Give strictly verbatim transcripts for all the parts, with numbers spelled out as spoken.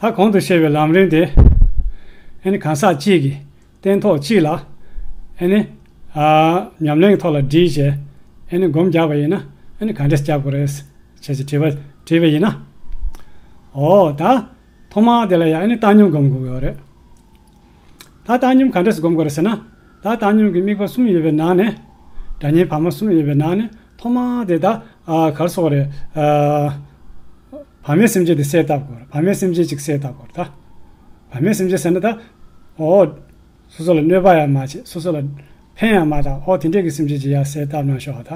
ད་གོང་དུ་བཤད་པའི་ལམ་རིམ་དེ། ཨ་ནི་གང་ཟག་གཅིག་གིས་སྟན་ཐོག་གཅིག་ལ། ཨ་ནི། ཨ། ཉམས་ལེན་གྱི་ཐོག་ལ་སྒྲིལ་བྱས། ཨ་ནི་སྒོམ་རྒྱག་པ་ཡིན་ན། ཨ་ནི་ག་འདྲས་རྒྱག་དགོས་རེད། བྱས་ཙང་དྲི་བ་དྲིས་པ་ཡིན་ན། འོ་ད། ཐོག་མར་དེ་ལ་ཡང་ཨ་ནི་བཏང་སྙོམས་སྒོམ་དགོས་ཀྱི་ཡོད་རེད། ད་བཏང་སྙོམས་ག་འདྲས་སེ་སྒོམ་དགོས་རེད་ཟེར་ན། ད་བཏང་སྙོམས་ཀྱི་དམིགས་པ་གསུམ་ཡོད་པའི་ནང་ནས། སྒྲ་སྙན་བར་མ་གསུམ་ཡོད་པའི་ནང་ནས་ཐོག་མར་དེ་ད། ཨ། ག་རེ་ཟེར་དགོས་རེད། ཨ། བར་མའི་སེམས་ཅན་དེ་གསལ་བཏབ་དགོས་རེད། བར་མའི་སེམས་ཅན་ཅིག་གསལ་བཏབ་དགོས་རེད་ད། བར་མའི་སེམས་ཅན་ཟེར་ན་ད། འོ། སོ་སོ་ལ་གནོད་པ་ཡང་མ་བྱེད། སོ་སོ་ལ་ཕན་ཡང་མ་བཏགས། འོ་དེ་འདྲས་ཀྱི་སེམས་ཅན་ཅིག་ཡར་གསལ་བཏབ་གནང་ཤོག་ད། ད་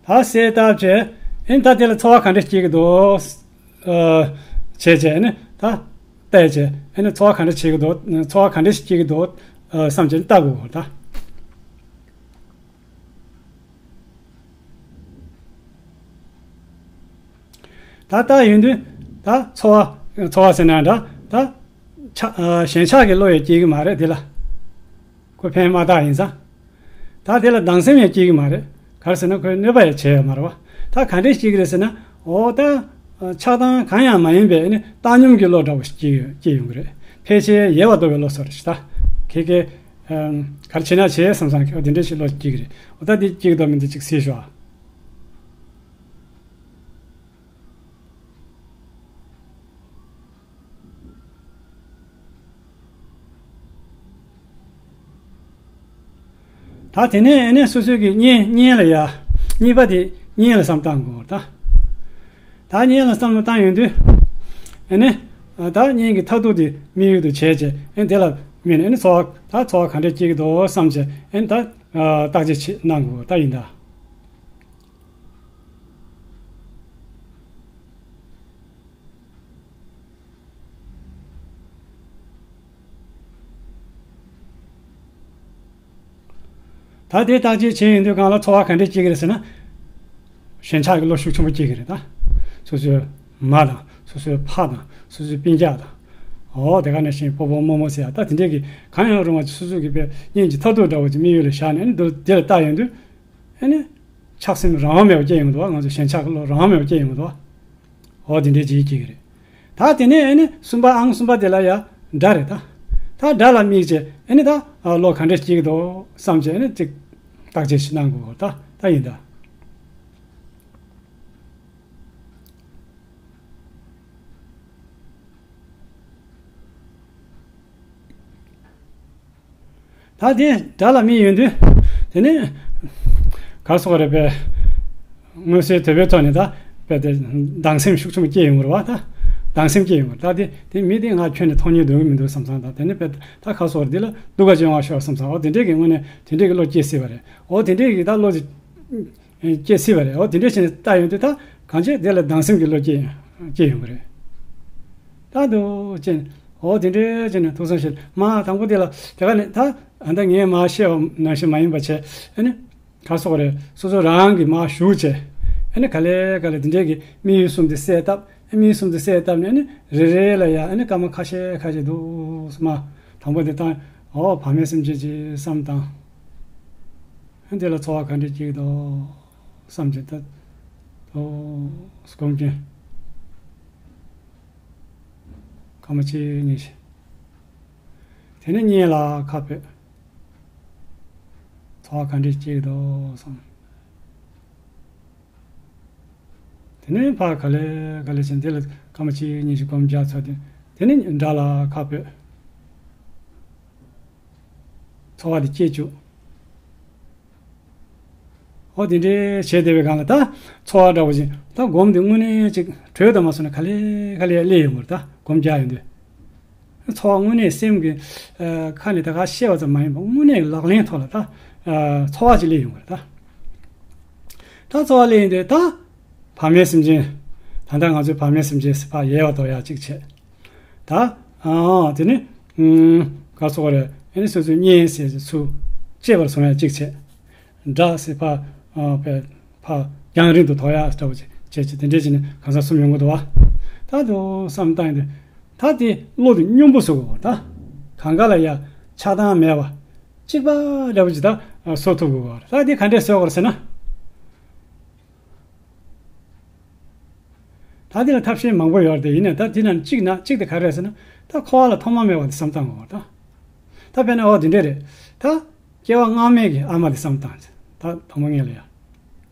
གསལ་བཏབ་བྱས། ཨེ་ད་དེ་ལ་ཚོར་བ་ག་འདྲ་སྐྱེ་གི་འདུག། ཨ། བྱས་བྱས་ཨ་ནི་ད་བལྟས་བྱས། ཨ་ནི་ཚོར་བ་ག་འདྲ་བྱེད་ཀྱི་འདུག། ཚོར་བ་ག་འདྲ་ཞིག་སྐྱེ་གི་འདུག། ཨ། བསམ་བྱས་ནས་བལྟ་དགོས་ད། ད་ལྟ་ཡིན་དུས་ད་ཚོར་བ། ཚོར་བ་ཟེར་ན་འདྲ་ད། ཆགས། ཨ། ཞེན་ཆགས་ཀྱི་བློ་ཡང་སྐྱེ་གི་མ་རེད་དེ་ལ། ཁོ་ཕན་མ་བཏགས་ཡིན་ཙང་། ད་དེ་ལ་སྡང་སེམས་ཡང་སྐྱེ་གི་མ་རེད། ག་རེ་ཟེར་ན་ཁོས་གནོད་པ་ཡང་བྱས་ཡོད་མ་རེད་བ། ད་ག་འདྲས་སྐྱེ་གི་རེད་ཟེར་ན། འོ་ད། ཨ། ཆགས་སྡང་གང་ཡང་མ་ཡིན་པའི་ཨ་ནི་བཏང་སྙོམས་ཀྱི་བློ་འདྲ་བོ་ཞིག་སྐྱེ་ཡོང་། སྐྱེ་ཡོང་གི་རེད། ཕལ་ཆེར་ཡལ་བར་དོར་བའི་བློ་སོགས་རེད་ད། ཁྱེད་ཀྱིས། ཨ། ག་རེ་བྱེད་ན་བྱེད་བསམ་བསམ་གྱི་འོ་དེ་འདྲས་ཞིག་བློ་སྐྱེ་གི་རེད། འོ་ད་དེ་སྐྱེ་གི་འདུག་མི་འདུག་ཅིག་གཟིགས་ཤོག་ཨ། ད་དེ་ནས་ཨ་ནི་སོ་སོའི་གི་གཉེན། གཉེན་ལ་ཡ། གཉིས་པ་དེ་གཉེན་ལ་བསམ་བཏང་དགོས་ད། ད་གཉེན་ལ་བསམ་བློ་བཏང་ཡོང་དུས། ཨ་ནི། ད་གཉེན་གྱི་མཐར་ཐུག་དེ་དམིགས་ཡུལ་དུ་བྱས་བྱས། ཨ་ནི་དེ་ལ་དམིགས་ནས་ཨ་ནི་ཚོར་བ། ད་ཚོར་བ་ག་འདྲས་སྐྱེ་གི་འདུག་བསམ་བྱས། ཨ་ནི་ད། བརྟག་དཔྱད་བྱེད་གནང་དགོས་ད་ཡིན་ད། ད་དེ་བརྟག་དཔྱད་བྱས་ཡོང་དུས་སྒང་ལ་ཚོར་བ་ག་འདྲས་སྐྱེ་གི་རེད་ཟེར་ན། ཞེན་ཆགས་ཀྱི་བློ་ཤུགས་ཆེན་པོ་སྐྱེ་གི་རེད་ད། སོ་སོའི་མ་དང་། སོ་སོའི་ཕ་དང་། སོ་སོའི་སྤུན་ཀྱག་དང་། འོ་དེ་ག་ནང་བཞིན་སྤོ་བོ་རྨོ་མོ་ཟེར་ཡ་ད་དེ་འདྲས་ཀྱི་གང་ཡང་རུང་བ་ཅིག་སོ་སོ་གི་དཔེ་གཉེན་གྱི་མཐར་ཐུག་འདྲ་བོ་ཅིག་དམིགས་ཡུལ་ལ་བཞག་ནས་ཨ་ནི་འདུག་དེ་ལ་བལྟ་ཡོང་དུས། ཨ་ནི། ཆགས་སེམས་རང་དབང་མེད་པ་སྐྱེ་ཡོང་གི་འདུག་བ། ང་ཚོ་ཞེན་ཆགས་ཀྱི་བློ་རང་དབང་མེད་པ་སྐྱེ་ཡོང་གི་འདུག་བ། འོ་དེ་འདྲའི་རྗེས་སྐྱེ་གི་རེད། ད་དེ་ནས་ཨ་ནི་གསུམ་པ། ཨང་གསུམ་པ་དེ་ལ་ཡ་དགྲ་རེད་ད། ད་དགྲ་ལ་དམིགས་བྱས་ཨ་ནི་ད་བློ་ག་འདྲས་སྐྱེ་གི་འདུག་བསམ་བྱས་ཨ་ནི་ཅིག་བརྟག་དཔྱད་ཞིག་གནང་དགོས་ད། ད་ཡིན་ད། ད་དེ་དགྲ་ལ་དམིགས་ཡོང་དུས། དེ་ནས་ག་རེ་ཟེར་དགོས་རེད་པས། མངོན་གསལ་དོད་པོའི་ཐོག་ནས་ད་དཔེ་དེ་སྡང་སེམས་ཤུགས་ཆེན་པོ་སྐྱེ་ཡོང་གི་རེད་བ། ད་སྡང་སེམས་སྐྱེ་ཡོང་གི་རེད། ད་དེ་དེ་མི་དེ་ང་ཁྱོན་ནས་མཐོང་སྙིང་འདོད་ཀྱི་མི་འདུག་བསམ་བསམ། ད་དེ་ནས་དཔེ་ད་ག་རེ་ཟེར་དགོས་རེད། དེ་ལ་སྡུག་ག་བྱུང་བ་ཤོག་བསམ་བསམ། འོ་དེ་འདྲས་ཀྱི་ངོས་ནས་དེ་འདྲས་ཀྱི་བློ་སྐྱེ་སྲིད་པ་རེད། འོ་དེ་འདྲས་ཀྱི་ད་བློ་ཅིག་སྐྱེ་སྲིད་པ་རེད། འོ་དེ་འདྲ་བྱས་ནས་བལྟ་ཡོང་དུས་ད་གང་བྱས་དེ་ལ་སྡང་སེམས་ཀྱི་བློ་སྐྱེ་སྐྱེ་ཡོང་གི་རེད། ད་འདུག་བྱས་ནས་འོ་དེ་འདྲ་བྱས་ནས་ཐུགས་བསམ་བཞེས། མ་དང་པོ་དེ་ལ་དེ་ག་ནས་ད་ཨ་ད་ངས་མ་བཤད་པ་ནང་བཞིན་མ་ཡིན་པ་བྱས། ཨ་ནི་ག་རེ་ཟེར་དགོས་རེད། སོ་སོ་རང་གིས་མ་ཞུགས་བྱས། ཨ་ནི་ག་ལེ་ག་ལེ་དེ་འདྲའི་གི་དམིགས་ཡུལ་གསུམ་དེ་གསལ་བཏབ། ཨ་དམིགས་ཡུལ་གསུམ་དེ་གསལ་བཏབ་ནས་ཨ་ནི་རེ་རེ་ལ་ཡ་ཨ་ནི་སྐར་མ་ཁ་ཤས་ཁ་ཤས་འདུག་སེ་མ་དང་པོ་དེ་བཏང་། འོ་བར་མའི་སེམས་ཅན་ཅིག་བསམ་བཏང་། དེ་ལ་ཚོར་བ་ག་འདྲས་སྐྱེ་གི་འདུག་བསམ་གྱིན་ད། འོ་སྒོམ་གྱིན། སྐར་མ་གཅིག་གཉིས་ཤིག་དེ་ནས་གཉེན་ལ་ཁ་ཕྱེ། ཚོར་བ་ག་འདྲས་སྐྱེ་གི་འདུག་བསམ། དེ་ནས་ཕར་ག་ལེ་ག་ལེ་བྱས་འདི་ལ་སྐར་མ་གཅིག་གཉིས་ཤིག་སྒོམ་རྒྱག་ཚར་དུས། དེ་ནས་དགྲ་ལ་ཁ་ཕྱེ། ཚོར་བ་དེ་སྐྱེ་བཅུག་འོ་དེ་འདྲའི་བྱས་བསྡད་པའི་སྒང་ལ་ད་ཚོར་བ་འདྲ་བོ་ཞིག་ད་སྒོམ་དེ་དངོས་གནས་ཅིག་གྲོལ་དུ་མ་སོང་ན་ག་ལེ་ག་ལེ་སླེབས་ཡོང་གི་རེད། ད་སྒོམ་རྒྱག་ཡོང་དུས། ཚོར་བ་དངོས་གནས་སེམས་ཀྱི་ཨ་ཁ་ནས་ད་ག་བཤད་པ་ཙམ་མ་ཡིན་པ་དངོས་གནས་ལག་ལེན་ཐོག་ལ་ད་ཨ་ཚོར་བ་ཅིག་སླེབས་ཡོང་གི་རེད་ད། ད་ཚོར་བ་སླེབས་ཡོང་དུས་ད་བར་མའི་སེམས་ཅན། ད་ལྟ་ང་ཚོའི་བར་མའི་སེམས་ཅན་ཕར་ཡལ་བར་དོར་ཡག་ཅིག་བྱས། ད་ཨ་དེ་ནི་ཨུམ་ག་རེ་ཟེར་དགོས་རེད། ཨ་ནི་སོ་སོའི་གཉེན་ཟེར་ཚུར་གཅེས་པར་བཟུང་ཡག་ཅིག་བྱས། དགྲ་ཟེར་ཕར་ཨ་ཕར་ཕར་རྒྱང་རིང་དུ་དོར་ཡག་འདྲ་བོ་ཅིག་བྱས་ཅིག་དེ་འདྲས་བྱས་ནས་གང་ཟག་གསུམ་ཡོང་གི་འདུག་བ། ད་དུང་བསམ་བཏང་ཡོང་དུས། ད་དེ་བློ་དེ་སྙོམས་པོ་བཟོ་དགོས་པ་ད། གང་ག་ལ་ཡ་ཆགས་སྡང་མེད་པ། གཅིག་པ་འདྲ་བོ་ཅིག་ད་བཟོ་ཐུབ་དགོས་པ། ད་དེ་ག་འདྲས་བཟོ་དགོས་ཟེར་ན། ད་འདི་ལ་ཐབས་ཤེས་མང་པོ་ཡོད་རེད་དེ། ཡིན་ནའི་ད་འདི་ནང་གཅིག་ན་གཅིག་དེ་ག་རེ་རེད་ཟེར་ན། ད་འཁོར་བ་ལ་ཐོག་མ་མེད་པ་དེ་བསམ་བཏང་དགོས་པ་རེད་ད། ད་དཔེར་ན་འོ་འདི་འདྲས་རེད། ད་སྐྱེ་བ་སྔ་མའི་གི་ཨ་མ་དེ་བསམ་བཏང་། ད་དང་པོ་ངེས་ལ་ཡ།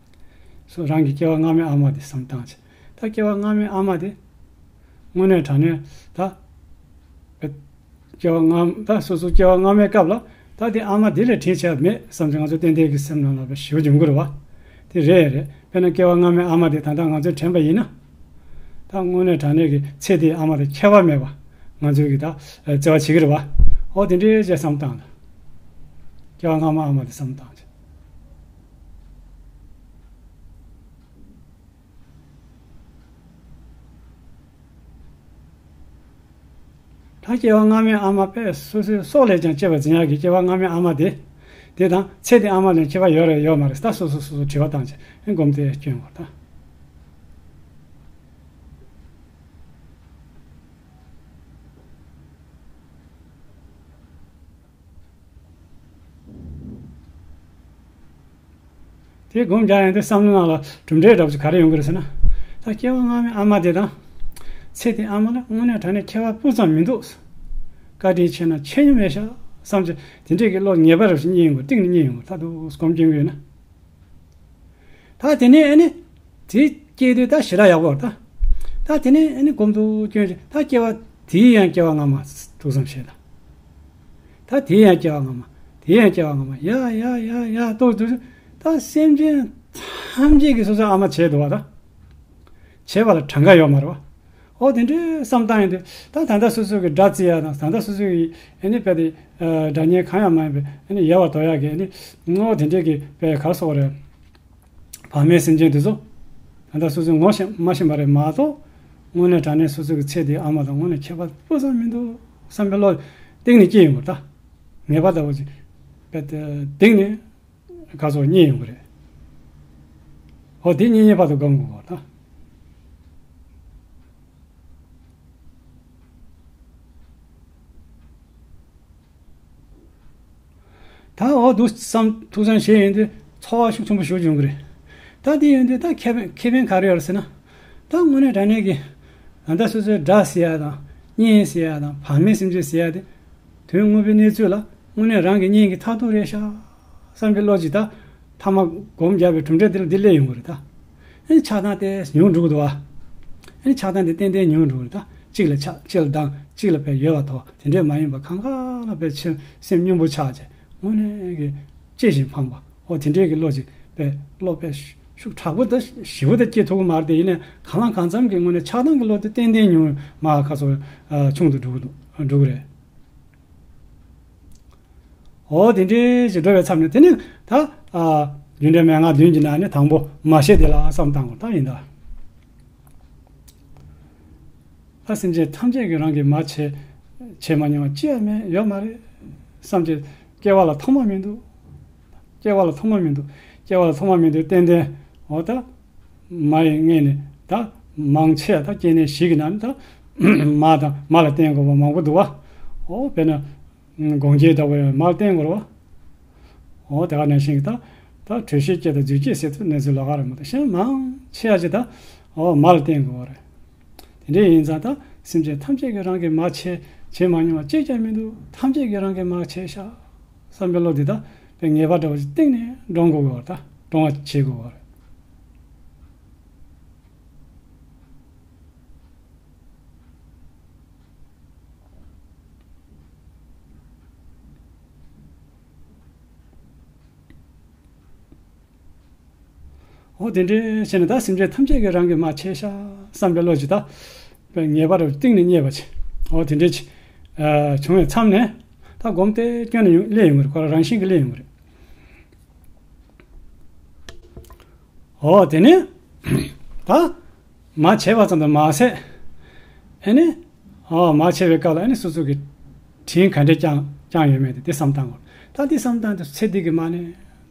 སོ་རང་གི་སྐྱེ་བ་སྔ་མའི་ཨ་མ་དེ་བསམ་བཏང་། ད་སྐྱེ་བ་སྔ་མའི་ཨ་མ་དེ་དངོས་གནས་དྲང་གནས་ད། སྐྱེ་བ་སྔ་ད་སོ་སོ་སྐྱེ་བ་སྔ་མའི་སྐབས་ལ་ད་དེ་ཨ་མ་དེ་ལས་དྲིན་ཆེ་བ་མེད་བསམ་ཚེ་ང་ཚོ་ཏན་ཏན་གྱི་སེམས་ནང་ལ་ཞེ་པོ་འབྱུང་གི་རེད་བ། དེ་རེད་རེད། དཔེར་ན་སྐྱེ་བ་སྔ་མའི་ཨ་མ་དེ་ད་ལྟ་ང་ཚོས་དྲན་པ་ཡིན་ན། ད་དངོས་གནས་དྲང་གནས་ཀྱི་ཚེ་དེའི་ཨ་མ་དང་ཁྱད་པར་མེད་པ་ང་ཚོས་ཀྱི་ད་བརྩེ་བ་བྱེད་ཀྱི་རེད་བ། འོ་དེ་འདྲའི་བྱས་བསམ་བཏང་ད། སྐྱེ་བ་སྔ་མ་ཨ་མ་དེ་བསམ་བཏང་བྱས། ད་སྐྱེ་བ་སྔ་མའི་ཨ་མ་དཔེ་སོ་སོའི་སྲོག་ལས་ཀྱང་གཅེས་པར་འཛིན་ཡག་གི་སྐྱེ་བ་སྔ་མའི་ཨ་མ་དེ། དེ་དང་ཚེ་འདིའི་ཨ་མ་ལས་ཁྱད་པར་ཡོད་རེད་ཡོད་མ་རེད། ད་སོ་སོ་སོ་སོ་དྲི་བ་བཏང་བྱས་སྒོམ་དེ་སྐྱོན་དགོས་ད། དེ་སྒོམ་རྒྱག་ཡང་དེ་བསམ་བློ་ནང་ལ་གྲུབ་འབྲས་འདྲ་པོ་ཞིག་ག་རེ་ཡོང་གི་རེད་ཟེར་ན། ད་སྐྱེ་བ་སྔ་མའི་ཨ་མ་དེ་དང་། ཚེ་འདིའི་ཨ་མ་ལ་དངོས་གནས་དྲང་གནས་ཁྱད་པར་སྤུ་ཙམ་མི་འདུག། བཀའ་དྲིན་ཆེ་ན་ཆེ་མཉམ་རེད་ཤག་བསམ་གྱི་དེ་འདྲས་ཀྱི་བློ་ངེས་པ་རེ་བཞིན་རྙེད་ཡོང་གི། གཏིང་ནས་རྙེད་ཡོང་གི། ད་དུ་སྒོམ་སྐྱོན་གྱི་ཡོད་ན། ད་དེ་ནས་ཨ་ནི། དེ་སྐྱེས་དུས་ད་ཞེ་དྲག་ཡག་པོ་རེད་ད། ད་དེ་ནས་ཨ་ནི་སྒོམ་དུ་སྐྱོན་ཅིག་ད་སྐྱེ་བ་དེའི་ཡང་སྐྱེ་བ་སྔ་མ་ཐུགས་བསམ་བཞེས་ད། ད་དེའི་ཡང་སྐྱེ་བ་སྔ་མ། དེའི་ཡང་སྐྱེ་བ་སྔ་མ་ཡ་ཡ་ཡ་ཡ་ཏོག་ཏོག་ད་སེམས་ཅན་ཐམས་ཅད་ཀྱི་སོ་སོའི་ཨ་མ་བྱས་འདུག་བ་ད། བྱས་པ་ལ་གྲངས་ཀ་ཡོད་མ་རེད་བ། ཨོ་དེ་འདྲའི་བསམ་སྟངས་ཡིན་དུས་ད་ད་ལྟ་སོ་སོ་གི་སྒྲ་བརྩི་ཡ་དང་། ད་ལྟ་སོ་སོ་གི་ཨ་ནི་དཔེ་དེ་སྒྲ་སྙན་གང་ཡང་མ་ཡིན་པའི་ཨ་ནི་ཡལ་བར་དོར་ཡག་གི་ཨ་ནི་ངོ་དེ་འདྲས་ཀྱི་དཔེ་གར་སོགས་རེད། བར་མའི་སེམས་ཅན་དེ་ཚོ་ད་ལྟ་སོ་སོས་ངོ་ཤེས་མ་ཤེས་པ་རེད་མ་གཏོགས། དངོས་གནས་དྲང་གནས་སོ་སོ་གི་ཚེ་འདིའི་ཨ་མ་དང་དངོས་གནས་ཁྱད་པར་སྤུ་ཙམ་མི་འདུག་བསམ་པའི་བློ་གཏིང་ནས་སྐྱེ་ཡོང་བ་ད། ངེས་པ་ལྟ་བུ་ཅིག་དཔེ་དེ་གཏིང་ནས། ག་ཚོད་རྙེད་ཡོང་གི་རེད། འོ་དེ་རྙེད་རྙེད་བར་དུ་སྒོམ་དགོས་པ་དང་། ད་འོ་འདུག་བསམ་ཐུགས་བསམ་བཞེས་ཡོང་དུས་ཚོར་བ་ཤུགས་ཆེན་པོ་ཞིག་ཡོང་གི་རེད། ད་དེ་ཡོང་དུས་ད་ཁེ་ཕན་ཁེ་ཕན་ག་རེ་ཡོད་རེད་ཟེར་ན། ད་དངོས་གནས་དྲང་གནས་ཀྱི་ད་ལྟ་སོ་སོའི་སྒྲ་ཟེར་ཡ་དང་གཉིད་ཟེར་ཡ་དང་བར་མའི་སེམས་ཅན་ཟེར་ཡ་དེ། དོན་དངོས་པོའི་གནས་ཚུལ་ལ་དངོས་གནས་རང་གི་གཉེན་གྱི་མཐར་ཐུག་རེད་ཤག་བསམ་པའི་བློ་ཅིག་ད་ཐ་མ་སྒོམ་རྒྱག་པའི་གྲུབ་འབྲས་དེ་ལ་འདི་སླེབས་ཡོང་གི་རེད་ད། ཨ་ནི་ཆགས་སྡང་དེ་ཉུང་འགྲོ་གི་འདུག་བ། ཨ་ནི་ཆགས་སྡང་དེ་ཏན་ཏན་ཉུང་འགྲོ་གི་རེད་ད། གཅིག་ལ་ཆགས་གཅིག་ལ་སྡང་གཅིག་ལ་དཔེ་ཡོད་པ་དོ་དེ་འདྲས་མ་ཡིན་པ་གང་ག་ལ་དཔེ་ཆེ་སེམས་སྙོམས་པོ་ཆགས་བྱས་དངོས་གནས་ཀྱི་གཅེས་ཤིང་ཕངས་པ་འོ་དེ་འདྲས་ཀྱི་བློ་ཅིག་དཔེ་བློ་དཔེ་ཤུགས་དྲག་པོ་ད་ཞེ་པོ་ད་སྐྱེ་ཐུབ་ཀྱི་མ་རེད་དེ། ཡིན་ནའི་གང་ལ་གང་འཚམ་གྱི་དངོས་གནས་ཆགས་སྡང་གི་བློ་དེ་ཏན་ཏན་ཉུང་མ་ཁ་སོ་ཆུང་དུ་འགྲོ་གི་འདུག་འགྲོ་གི་རེད། འོ་དེ་འདྲའི་ཞིག་འགྲོ་བའི་མཚམས་ནས་དེ་ནི་ད་ཨ་རྒྱུ་འབྲས་མན་ངག་བདུན་གྱི་ནང་ནས་དང་པོ་མ་བྱས་དེ་ལ་བསམ་བཏང་དགོས་ད་ཡིན་ད། ད་སེམས་ཅན་ཐམས་ཅད་ཀྱིས་རང་གིས་མ་བྱས་བྱས་མ་མྱོང་བ་ཅི་ཡང་མེད་ཡོད་མ་རེད་བསམ་གྱི་སྐྱེ་བ་ལ་ཐོག་མ་མི་འདུག་སྐྱེ་བ་ལ་ཐོག་མ་མི་འདུག་སྐྱེ་བ་ལ་ཐོག་མ་མི་འདུག་ཏན་ཏན་འོ་ད། མ་ཡི་མངལ་ནས་ད་མང་ཆེ་བ་ད་སྐྱེ་གནས་བཞི་གི་ནང་ནས་ད་མ་དང་མ་ལ་བརྟེན་དགོས་པ་མང་པོ་འདུག་བ། འོ་དཔེར་ན། སྒོང་སྐྱེས་ལྟ་བུ་ཡང་མ་ལ་བརྟེན་དགོས་རེད་བ། འོ་དེ་ག་ནང་བཞིན་གྱི་ད་ད་དྲོད་ཤེས་སྐྱེས་དང་རྫས་སྐྱེས་ཟེར་དུས་གནས་ཚུལ་ལོགས་ཀ་རེད་མ་གཏོགས་གཞན་མང་ཆེ་བ་ཅིག་ད་འོ་མ་ལ་བརྟེན་དགོས་པ་རེད། དེ་འདྲ་ཡིན་ཙང་ད་སེམས་ཅན་ཐམས་ཅད་ཀྱིས་རང་གིས་མ་བྱས་བྱས་མ་མྱོང་བ་གཅིག་ཀྱང་མི་འདུག་ཐམས་ཅད་ཀྱིས་རང་གིས་མ་བྱས་ཤག་བསམ་པའི་བློ་འདི་ད་དཔེ་ངེས་པ་འདྲ་བོ་ཞིག་གཏིང་ནས་འདྲོངས་དགོས་པ་རེད། ད་འདྲོངས་པ་བྱེད་དགོས་པ་རེད། འོ་དེ་འདྲའི་བྱས་ནས་ད་སེམས་ཅན་ཐམས་ཅད་ཀྱིས་རང་གིས་མ་བྱས་ཤག་བསམ་པའི་བློ་ཞིག་ད་དཔེ་ངེས་པ་རེ་གཏིང་ནས་རྙེད་པ་ཅིག་འོ་དེ་འདྲའི་ཅིག་བྱུང་བའི་མཚམས་ནས་ད་སྒོམ་དེ་སྐྱོན་ནས་ཡོང་སླེབས་ཡོང་གི་རེད། ཁོ་རང་རང་བཞིན་གྱིས་སླེབས་ཡོང་གི་རེད། འོ་དེ་ནས་ད་མ་བྱས་པ་ཙམ་དུ་མ་ཟད་ཨེ་ནི། ཨོ་མ་བྱས་པའི་སྐབས་ལ་ཨེ་ནི་སོ་སོ་གི་དྲིན་ག་འདྲས་བསྐྱངས་བསྐྱངས་ཡོད་མེད་དེ་དེ་བསམ་བཏང་དགོས། ད་དེ་བསམ་བཏང་དུས་ཚེ་འདི་གི་མ་ནས་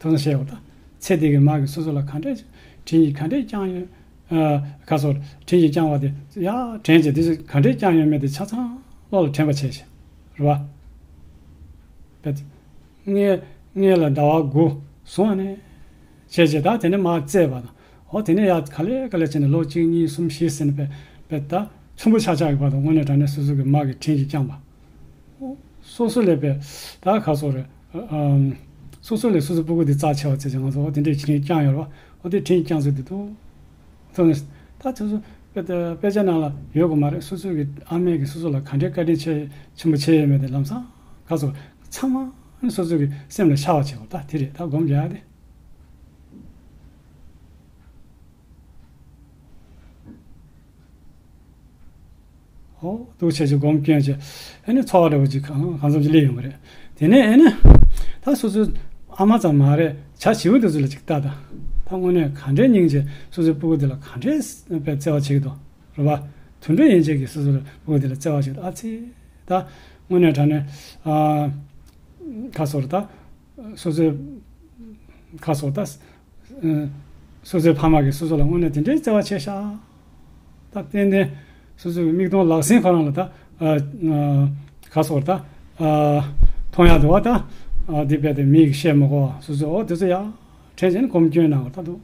ཐུགས་བསམ་བཞེས་དགོས། ད་ཚེ་འདི་གི་མ་གི་སོ་སོ་ལ་ག་འདྲས་དྲིན་གྱིས་ག་འདྲས་བསྐྱངས་ཡོད། ཨ་ག་སོ་དྲིན་གྱིས་བསྐྱངས་པ་དེ་ཡ་དྲན་བྱས་དེ་ཚོ་ག་འདྲས་བསྐྱངས་ཡོད་མེད་དེ་ཆ་ཚང་བློ་ལ་དྲན་པ་བྱས་བྱས་རེད་བ། ད་དེ་སྔས་སྔས་ལ་ཟླ་བ་དགུ་སོང་ནས་བྱས་བྱས་ད་དེ་ནས་མ་བཙས་པ་དང་ འོ་དེ་ནས་ཡ་ག་ལེ་ག་ལེ་བྱས་ནས་ལོ་གཅིག་གཉིས་གསུམ་བཞི་ཟིན་པས་པས་ད་ཆུང་པོ་ཆགས་ཆགས་ཡོད་པ་དང་། དངོས་གནས་དྲང་གནས་སོ་སོ་གི་མ་གི་དྲིན་གྱིས་བསྐྱངས་པ། སོ་སོ་ལས་པས་ད་ག་སོགས་རེད། ཨ་ཨམ། སོ་སོ་ལས་སོ་སོའི་སྤུ་གུ་དེ་རྩ་ཆེ་བ་བྱས་ཙང་ང་ཚོ་འོ་དེ་འདྲའི་དྲིན་བསྐྱངས་ཡོད་རེད་བ། འོ་དེ་དྲིན་བསྐྱངས་ཚུལ་དེ་འདུག་ཐོག་ནས་ད་ཚོ་སོ་དཔེ་དཔེ་ཆ་ནང་ལ་ཡོད་དགོས་མ་རེད། སོ་སོ་གི་ཨ་མས་ཀྱིས་སོ་སོ་ལ་ག་འདྲའི་བཀའ་དྲིན་ཆེ་ཆེན་པོ་བྱས་ཡོད་མེད་དེ་ལམ་སང་ག་སོགས་ཚང་མ་ནི་སོ་སོ་གི་སེམས་ལ་ཤར་བ་བྱེད་དགོས། ད་དེ་རེད། ད་སྒོམ་རྒྱག་ཡ་དེ། ཨོ་འདུག་བྱས་ཅིག་སྒོམ་སྐྱོན་བྱས། ཨ་ནི་ཚོར་བ་འདྲ་བོ་ཅིག་གང་གང་འཚམ་ཅིག་སླེབས་ཡོང་གི་རེད། དེ་ནས་ཨ་ནི་ད་སོ་སོའི་ཨ་མ་ཙམ་མ་རེད། བྱ་བྱིའུ་དེ་ཚོ་ལ་ཅིག་ལྟ་དང་། ད་དངོས་གནས་ག་འདྲའི་སྙིང་རྗེ། སོ་སོའི་སྤུ་གུ་དེ་ལ་ག་འདྲའི་བརྩེ་བ་བྱེད་ཀྱི་འདུག་རེད་བ། དུད་འགྲོ་ཡན་ཆད་ཀྱིས་སོ་སོའི་སྤུ་གུ་དེ་ལ་བརྩེ་བ་བྱེད་འདུག་ཨ་ཙི། ད་དངོས་གནས་དྲང་གནས་ཨ་ག་སོགས་རེད། ད་སོ་སོའི་ག་སོགས་ད། ཨ་སོ་སོའི་ཕ་མ་གིས་སོ་སོ་ལ་དངོས་གནས་དེ་འདྲའི་བརྩེ་བ་བྱས་ཤག་ད་ཏན་ཏན་སོ་སོའི་མིག་མཐོང་ལག་ཟིན་ཁོ་རང་ལ་ད་ཨ་ཨ་ག་སོགས་ད་ཨ་མཐོང་ཡག་འདུག་བ། ད་ཨ་འདི་རྦད་དེ་མི་ཡིས་བཤད་མི་དགོས། སོ་སོ་འོ་དེ་ཚོ་ཡག་དྲན་བྱས་ནས་སྒོམ་སྐྱོན་གནང་བ་ད་འདུག་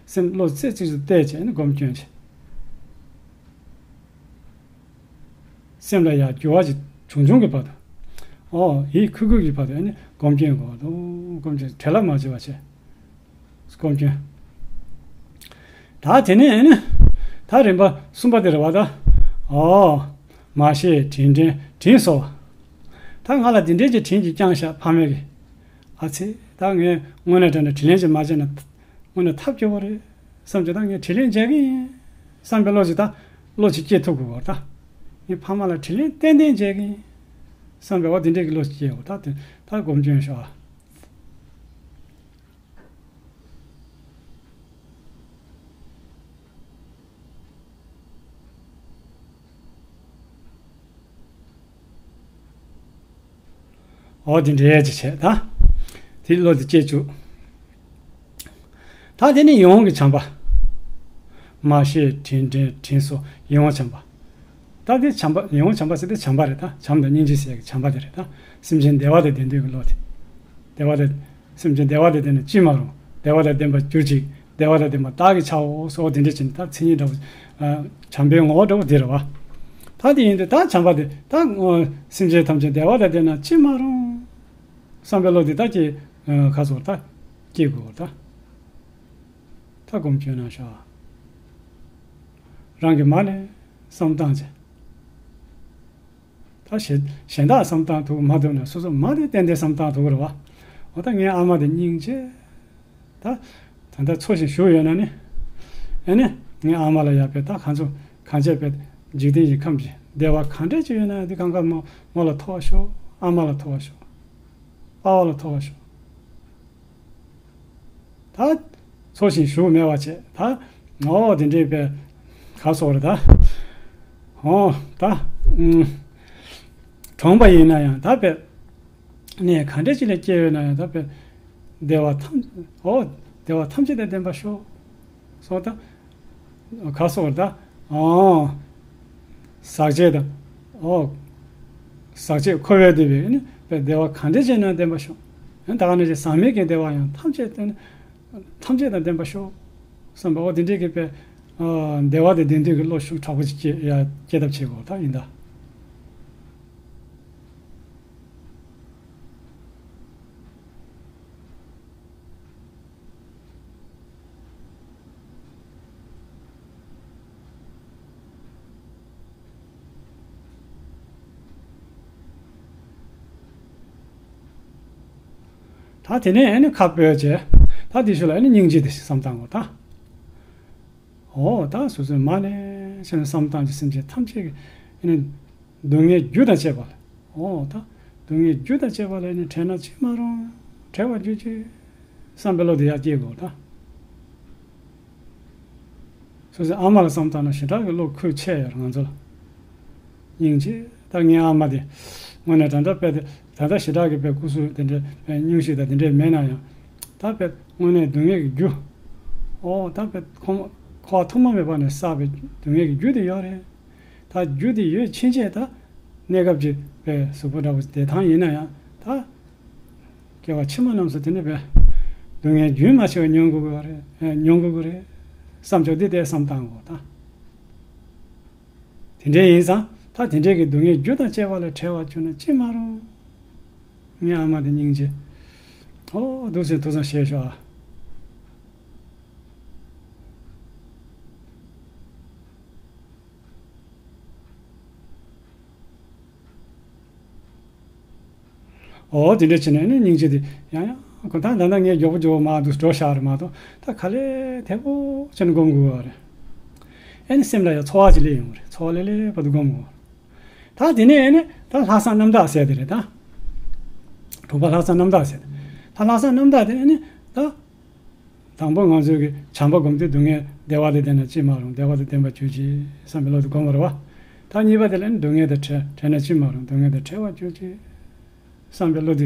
སེམས་བློ་རྩེ་གཅིག་ཏུ་གཏད་བྱས་ནས་སྒོམ་སྐྱོན་བྱས། སེམས་ལ་ཡང་འགྱུར་བ་ཞིག་བྱུང་བྱུང་གི་བར་དུ། ཨོ་ཡིད་ཁུག་ཁུག་གི་བར་དུ་ཨ་ནི་སྒོམ་སྐྱོན་དགོས་འདུག་སྒོམ་སྐྱོན་བྲེལ་བ་མ་བྱེད་པ་བྱས། སྒོམ་སྐྱོན། ད་དེ་ནས་ཨ་ནི་ད་རིམ་པ་གསུམ་པ་དེ་རེད་བ་ད། ཨོ་མ་ཤེས་དྲིན་དྲན་དྲིན་གཟོ་བ། ད་ང་ལ་འདི་འདྲའི་ཅིག་དྲིན་གྱིས་བསྐྱངས་ཤག་ཕ་མས་ཀྱིས། ཨ་ཙི། ད་ངས་དངོས་གནས་དྲང་གནས་དྲིན་ལན་ཅིག་མ་འཇལ་ན། དངོས་གནས་ཐབས་སྐྱོ་པོ་རེད་བསམ་གྱི། ད་ངས་དྲིན་ལན་འཇལ་གི་ཡིན་བསམ་པའི་བློ་ཞིག་ད་བློ་ཞིག་སྐྱེ་ཐུབ་དགོས་པར། ད་ངས་ཕ་མ་ལ་དྲིན་ལན་ཏན་ཏན་འཇལ་གི་ཡིན་བསམ་པའི་འོ་དེ་འདྲས་ཀྱི་བློ་ཞིག་སྐྱེ་དགོས། ད་དེ་ད་སྒོམ་སྐྱོན་ཤོག་ཨ། འོ་དེ་འདྲའི་ཅིག་བྱས་ད། དེ་བློ་དེ་སྐྱེ་བཅུག་ད་དེ་ནི་ཡིད་འོང་གི་བྱམས་པ། མ་ཤེས་དྲིན་དྲན་དྲིན་གཟོ་ཡིད་འོང་བྱམས་པ། ད་དེ་བྱམས་པ། ཡིད་འོང་བྱམས་པ་ཟེར་དེ་བྱམས་པ་རེད། ད་བྱམས་དང་སྙིང་རྗེ་ཟེར་གྱི་བྱམས་པ་དེ་རེད། ད་སེམས་ཅན་བདེ་བ་དང་ལྡན་འདོད་ཀྱི་བློ་དེ། བདེ་བ་དང་། སེམས་ཅན་བདེ་བ་དང་ལྡན་ན་ཅི་མ་རུང་། བདེ་བ་དང་ལྡན་པར་གྱུར་ཅིག་བདེ་བ་དང་ལྡན་པ་བདག་གིས་བྱའོ་ཟེར་བ་དེ་འདྲ་བྱས་ནས། ད་མཚན་ཉིད་འདྲ་བོ། ཨ་བྱམས་པའི་ངོ་བོ་འདྲ་བོ་དེ་རེད་བ། ད་དེ་ཡིན་དུས་ད་བྱམས་པ་དེ་ད་སེམས་ཅན་ཐམས་ཅད་བདེ་བ་དང་ལྡན་ན་ཅི་མ་རུང་བསམ་པའི་བློ་དེ་ད་ཀྱི་ཁ་སོར་ད་སྐྱེ་དགོས་ད། ད་སྒོམ་སྐྱོན་གནང་ཤོག་རང་གི་མ་ནས་བསམ་བཏང་བྱས། ད་གཞན་གཞན་དག་བསམ་བཏང་ཐུབ་མ་ཐུབ་ན་སོ་སོ་མ་དེ་ཏན་ཏན་བསམ་བཏང་ཐུབ་རེད་བ། འོ་ད་ངའི་ཨ་མ་དེ་སྙིང་རྗེ། ད་ད་ལྟ་འཚོ་ཞིང་བཞུགས་ཡོད་ན་ནི། ཨེ་ནི་ངའི་ཨ་མ་ལ་ཡར་དཔེ་ད་གང་ཚོ་གང་བྱས་དཔེ་འཇིག་རྟེན་གྱི་ཁམས་ཀྱི་བདེ་བ་གང་འདྲ་ཅིག་ཡོད་ན་ཡང་དེ་གང་ག་མོ་མོ་ལ་ཐོབ་པར་ཤོག་ཨ་མ་ལ་ཐོབ་པར་ཤོག་པ་ཕ་ལ་ཐོབ་པར་ཤོག་ད་འཚོ་ཞིང་བཞུགས་མེད་པ་བྱས་ད། འོ་དེ་འདྲའི་དཔེ་ག་སོགས་རེད་ད། འོ་ད་ཨུམ། གྲོངས་པ་ཡིན་ན་ཡང་ད་དཔེ་གནས་ག་འདྲ་ཅིག་ལ་སྐྱེས་ཡོད་ན་ཡང་ད་དཔེ་བདེ་བ་ཐམས། འོ་བདེ་བ་ཐམས་ཅད་དང་ལྡན་པར་ཤོག་སོགས་ད། ག་སོགས་རེད་ད། འོ། ཟག་བཅས་དང་། འོ། ཟག་བཅས་འཁོར་བའི་སྡུག་པའི་ནི་བདེ་བ་གང་འདྲ་ཅིག་ན་ལྡན་པར་ཤོག་ཡང་ད་ག་ནང་བཞིན་ཟག་མེད་ཀྱི་བདེ་བ་ཡང་ཐམས་ཅད་དང་། ཐམས་ཅད་དང་ལྡན་པར་ཤོག་བསམ་པ་འོ་དེ་འདྲའི་གི་དཔེ། བདེ་བ་དང་ལྡན་འདོད་ཀྱི་བློ་ཤུགས་དྲག་པོ་ཅིག་སྐྱེ་ཡ་སྐྱེ་ཐབས་བྱེད་དགོས་ད་ཡིན་ད། ད་དེ་ནས་ཨ་ནི་ཁ་སྤོས་བྱས། ད་དེ་ཤུལ་ལ་ཨ་ནི་སྙིང་རྗེ་དེ་བསམ་བཏང་དགོས་ད། འོ་ད་སོ་སོའི་མ་ནས་བྱས་ནས་བསམ་བཏང་གི་སེམས་ཅན་ཐམས་ཅད་ཀྱི་ཨ་ནི། སྡུག་བསྔལ་རྒྱུ་དང་བཅས་པ་ལ། འོ་ད། སྡུག་བསྔལ་རྒྱུ་དང་བཅས་པ་ལ་ནི་བྲལ་ན་ཅི་མ་རུང་། བྲལ་བར་གྱུར་ཅིག་བསམ་པའི་བློ་དེ་ཡར་སྐྱེ་དགོས་ད། སོ་སོའི་ཨ་མ་ལ་བསམ་བཏང་ན་ཞེ་དྲག་གི་བློ་ཁུར་ཆེ་ཡོད་རེད་ང་ཚོ་ལ། སྙིང་རྗེ། ད་ངའི་ཨ་མ་དེ། དངོས་གནས་ད་ལྟ་དཔེ་དེ་ད་ལྟ་ཞེ་དྲག་གི་དཔེ་སྐུ་གཟུགས་དེ་འདྲའི་དཔེ་སྙུང་གཞི་དང་དེ་འདྲའི་མེད་ན་ཡང་། ད་དཔེ་དངོས་གནས་སྡུག་བསྔལ་གྱི་རྒྱུ། འོ་ད་དཔེ་ཁོ་འཁོར་བ་ཐོག་མ་མེད་པ་ནས་བསགས་པའི་སྡུག་བསྔལ་གྱི་རྒྱུ་དེ་ཡོད་རེད། ད་རྒྱུ་དེ་ཡོད་ཕྱིན་ཆད་ད། གནས་སྐབས་ཀྱི་དཔེ་གཟུགས་པོ་འདྲ་བོ་བདེ་ཐང་ཡིན་ན་ཡང་ད། སྐྱེ་བ་ཕྱི་མ་རྣམས་སུ་དེ་ནི་དཔེ། སྡུག་བསྔལ་རྒྱུན་མ་ཆད་པར་མྱོང་དགོས་ཀྱི་རེད། མྱོང་དགོས་ཀྱི་རེད་བསམ་ཆོག་དེ་དེ་བསམ་བཏང་དགོས་ད། དེ་འདྲ་ཡིན་ཙང་ད་དེ་འདྲའི་གི་སྡུག་བསྔལ་རྒྱུ་དང་བཅས་པ་ལས་བྲལ་བར་གྱུར་ན་ཅི་མ་རུང་། ངའི་ཨ་མ་དེ་སྙིང་རྗེ། ཨོ་འདུག་སེ་ཐུགས་བསམ་བཞེས་ཤོག་ཨ། ཨོ་དེ་འདྲ་བྱས་ནས་ནི་སྙིང་རྗེ་དེ་ཡང་ཡང་ཁོ་ད་ད་ལྟ་ངས་མགྱོགས་པོ་མགྱོགས་པོ་མར་འདུག་འགྲོ་བཞག་རེད་མ་གཏོགས་ད་ག་ལེ་དལ་པོ་བྱས་ནས་སྒོམ་དགོས་པ་རེད། ཨེ་ནི་སེམས་ལ་ཡང་ཚོར་བ་ཅིག་སླེབས་ཡོང་གི་རེད། ཚོར་བ་སླེབས་སླེབས་བར་དུ་སྒོམ་དགོས། ད་དེ་ནས་ཨེ་ནི་ད་ལྷག་བསམ་རྣམ་དག་ཟེར་དེ་རེད་ད། དྲུག་པ་ལྷག་བསམ་རྣམ་དག་ཟེར་དེ། ད་ལྷག་བསམ་རྣམ་དག་དེ་ཨེ་ནི་ད། དང་པོ་ང་ཚོས་ཀྱི་བྱམས་པ་སྒོམ་དུས་སྡུག་བསྔལ་བདེ་བ་ལ་བརྟེན་ན་ཅི་མ་རུང་། བདེ་བ་ལ་བརྟེན་པར་གྱུར་ཅིག་བསམ་པའི་བློ་དེ་སྒོམ་པ་རེད་བ། ད་གཉིས་པ་དེ་ལ་ནི་སྡུག་བསྔལ་དང་བྲལ་བྲལ་ན་ཅི་མ་རུང་། སྡུག་བསྔལ་དང་བྲལ་བར་གྱུར་ཅིག་བསམ་པའི་བློ་དེ་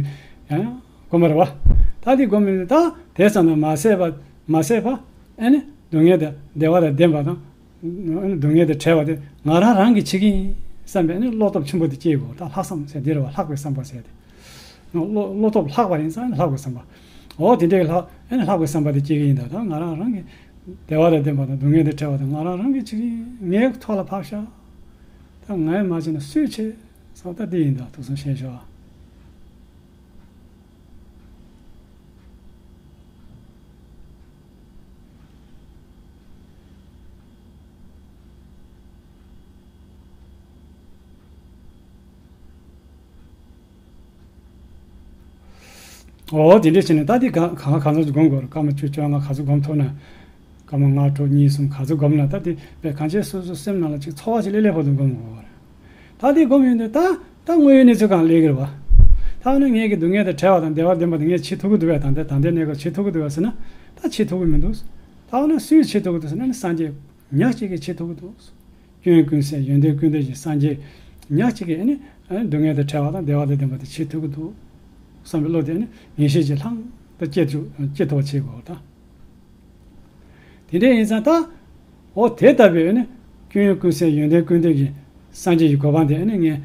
ཡང་ཡང་སྒོམ་པ་རེད་བ། ད་དེ་སྒོམ་ཡོང་དུས་ད་དེ་ཙམ་དུ་མ་ཟད་པ་མ་ཟད་པ་ཨེ་ནི་སྡུག་བསྔལ་དང་བདེ་བ་དང་ལྡན་པ་དང་། སྡུག་བསྔལ་དང་བྲལ་བ་དེ་ང་རང་རང་གིས་བྱེད་ཀྱི་ཡིན་བསམ་པའི་ནི་བློ་སྟོབས་ཆེན་པོ་དེ་སྐྱེ་དགོས། ད་ལྷག་བསམ་ཟེར་འདི་རེད་བ། ལྷག་པའི་བསམ་པ་ཟེར་ཏེ། བློ་བློ་སྟོབས་ལྷག་པ་ཡིན་ཙང་ལྷག་པའི་བསམ་པ། འོ་དེ་འདྲའི་ལྷག་ཨེ་ནི་ལྷག་པའི་བསམ་པ་དེ་སྐྱེ་གི་ཡིན། ད་ད་ང་རང་རང་གི་བདེ་བ་དང་ལྡན་པ་དང་སྡུག་བསྔལ་དང་བྲལ་བ་དང་ང་རང་རང་གིས་བྱེད་ཀྱི་ཡིན། ངའི་ཐོག་ལ་ཕབ་ཤག་ད་ངས་མ་བྱས་ན་སུས་བྱེད་ཟེར་བ་ད་འདི་ཡིན། ད་ཐུགས་བསམ་བཞེས་ཤོག་ཨོ་དེ་འདྲ་བྱས་ནས་ད་དེ་གང་གང་གང་ཚོད་སྒོམ་དགོས་རེད། སྐར་མ་བཅུ་བཅོ་ལྔ་ག་ཚོད་སྒོམ་ཐུབ་ན། སྐར་མ་ལྔ་དྲུག་གཉིས་གསུམ་ག་ཚོད་སྒོམ་ན་ད་དེ་བས་གང་བྱས་སོ་སོ་སེམས་ནང་ལ་ཅིག་ཚོར་བ་ཅིག་སླེབས་སླེབས་བར་དུ་སྒོམ་དགོས་རེད། ད་དེ་སྒོམ་ཡོང་དུས་ད་ད་དངོས་ཡོད་གནས་ཚུལ་གང་སླེབས་ཀྱི་རེད་བ། ད་ནི་ངས་ཀྱི་སྡུག་བསྔལ་དང་བྲལ་བ་དང་བདེ་བ་ལྡན་པ་དེ་ངས་བྱེད་ཐུབ་ཀྱི་འདུག་བས། ད་ལྟའི་ད་ལྟའི་གནས་སྐབས་བྱེད་ཐུབ་ཀྱི་འདུག་བས་ཟེར་ན་ད་བྱེད་ཐུབ་ཀྱི་མི་འདུག་ད་ནི་སུས་བྱེད་ཐུབ་ཀྱི་འདུག་ཟེར་ན་ནི་སངས་རྒྱས་ཉག་གཅིག་གིས་བྱེད་ཐུབ་ཀྱི་འདུག་སྐྱོན་ཀུན་ཟད་ཡོན་ཏན་ཀུན་ལྡན་གྱི་སངས་རྒྱས་ཉག་གཅིག་གིས་ཨ་ནི་སྡུག་བསྔལ་དང་བྲལ་བ་དང་བདེ་བ་དང་ལྡན་པ་དེ་བྱེད་ཐུབ་ཀྱི་འདུག་བསམ་པའི་བློ་དེ་ཨ་ནི་ངེས་ཤེས་ཀྱི་ལྷང་དུ་སྐྱེ་ཐུབ་སྐྱེ་ཐུབ་པ་བྱེད་དགོས་ད། དེ་འདྲ་ཡིན་ཙང་ད། འོ་དེ་ལྟ་བུའི་ཨ་ནི་སྐྱོན་ཀུན་ཟད་ཡོན་ཏན་ཀུན་ལྡན་གྱི་སངས་རྒྱས་ཀྱི་གོ་འཕང་དེ་ཨ་ནི་ངས་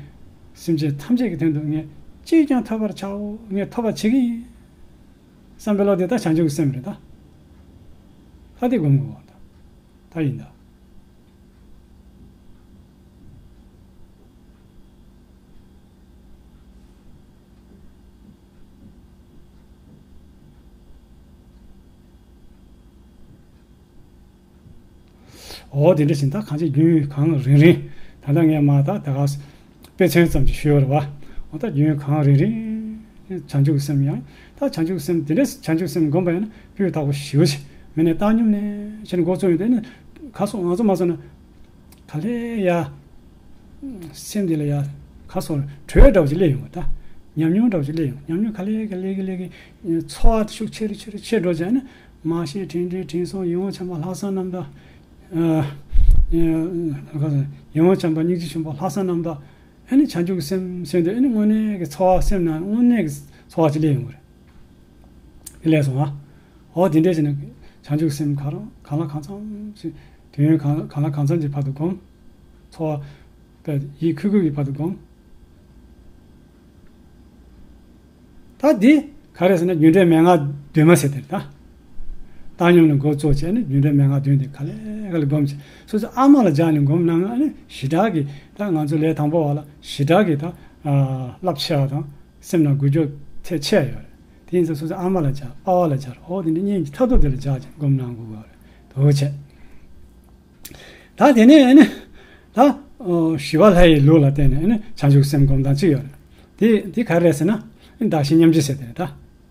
སེམས་ཅན་ཐམས་ཅད་ཀྱི་དོན་དུ་ངས་ཅིས་ཀྱང་ཐོབ་པར་བྱའོ། ངས་ཐོབ་པར་བྱེད་ཀྱི་ཡིན་བསམ་པའི་བློ་དེ་ད་བྱང་ཆུབ་སེམས་རེད་ད། ད་དེ་སྒོམ་དགོས་པ་ད། ད་ཡིན་ད། འོ་དེ་འདྲ་ཞིག་ད་གང་ཅི་རྒྱུན་གང་རིང་རིང་ད་ལྟ་ངས་མ་ད་ད་ག་དཔེ་མཚོན་ཙམ་ཅིག་ཞུས་པ་རེད་བ། འོ་ད་རྒྱུན་གང་རིང་རིང་བྱང་ཆུབ་སེམས་ཡང་ད་བྱང་ཆུབ་སེམས་དེ་འདྲ་བྱང་ཆུབ་སེམས་སྒོམ་པ་ཡང་ན་སྤུས་དག་པོ་ཞེ་པོ་ཞིག་མི་ནས་བཏང་སྙོམས་ནས་བྱས་ནས་འགོ་བཙུགས་ཡོང་དུས་ནི་ག་སོང་ང་ཚོ་མ་སོང་ན། ག་ལེ་ཡ། སེམས་འདི་ལ་ཡ། ག་སོང་དྲོད་འདྲ་བོ་ཅིག་སླེབས་ཡོང་བ་ད། ཉམས་མྱོང་འདྲ་བོ་ཅིག་སླེབས་ཡོང་། ཉམས་མྱོང་ག་ལེ་ག་ལེ་ག་ལེ་གི་ཚོར་བ་ཤུགས་ཆེ་རུ་ཆེ་རུ་ཆེ་འགྲོ་བྱས་ནས་མར་ཤེས་དྲན་འདྲེན་དྲན་གསོ་ཡིད་འོང་བྱམས་པ་ལྷག་བསམ་རྣམ་དག་ཡིད་འོང་བྱམས་པ་སྙིང་རྗེ་ཆེན་པོ་ལྷག་བསམ་རྣམ་དག་ཨ་ནི་བྱང་ཆུབ་ཀྱི་སེམས་སེམས་དེ་ཨ་ནི་དངོས་གནས་ཀྱི་ཚོར་བ་སེམས་ནང་དངོས་གནས་ཀྱི་ཚོར་བ་ཅིག་སླེབས་ཡོང་གི་རེད། དེ་ལས་སོང་ང་། འོ་དེ་འདྲས་བྱས་ནས་བྱང་ཆུབ་སེམས་གང་རུང་གང་ལ་གང་འཚམ་ཞིག་དུས་ཡུན་གང་གང་ལ་གང་འཚམ་གྱི་བར་དུ་བསྒོམ། ཚོར་བ་ཡིད་ཁུག་ཁུག་གི་བར་དུ་བསྒོམ། ད་འདི་ག་རེ་ཟེར་ན་རྒྱུ་འབྲས་མན་ངག་བདུན་མ་ཟེར་དེ་རེད་ད། བཏང་སྙོམས་ནས་འགོ་བཙུགས་བྱས་ནས་རྒྱུ་འབྲས་མན་ངག་བདུན་དེ་ག་ལེ་ག་ལེ་བསྒོམ་བྱས་སོ་སོ་ཨ་མ་ལ་སྦྱར་ནས་བསྒོམ་གནང་ན་ཨ་ནི་ཞེ་དྲག་གི་ད་ང་ཚོ་ལས་དང་པོ་བ་ལ་ཞེ་དྲག་གི་ད་རླབས་ཆེ་བ་དང་། སེམས་ནང་འགུལ་སྐྱོད་ཐེབས་ཆེ་ཡོད་རེད། དེ་ཡིན་ཙང་སོ་སོའི་ཨ་མ་ལ་སྦྱར་པ་ཕ་ལ་སྦྱར་འོ་དེ་འདྲ་གཉིས་ཀྱི་མཐར་ཐུག་དེ་ལ་སྦྱར་ཅིང་སྒོམ་གནང་དགོས་པ་རེད་འདུག་བྱས། ད་དེ་ནས་ཨ་ནི་ད་ཞི་བ་ལྷ་ཡི་ལུགས་ལ་བརྟེན་ནས་ཨ་ནི་བྱང་ཆུབ་སེམས་སྒོམ་སྟངས་གཅིག་ཡོད་རེད། དེ་དེ་ག་རེ་རེད་ཟེར་ན་ཨ་ནི་གདགས་གཞི་མཉམ་བརྗེ་ཟེར་དེ་རེད་ད།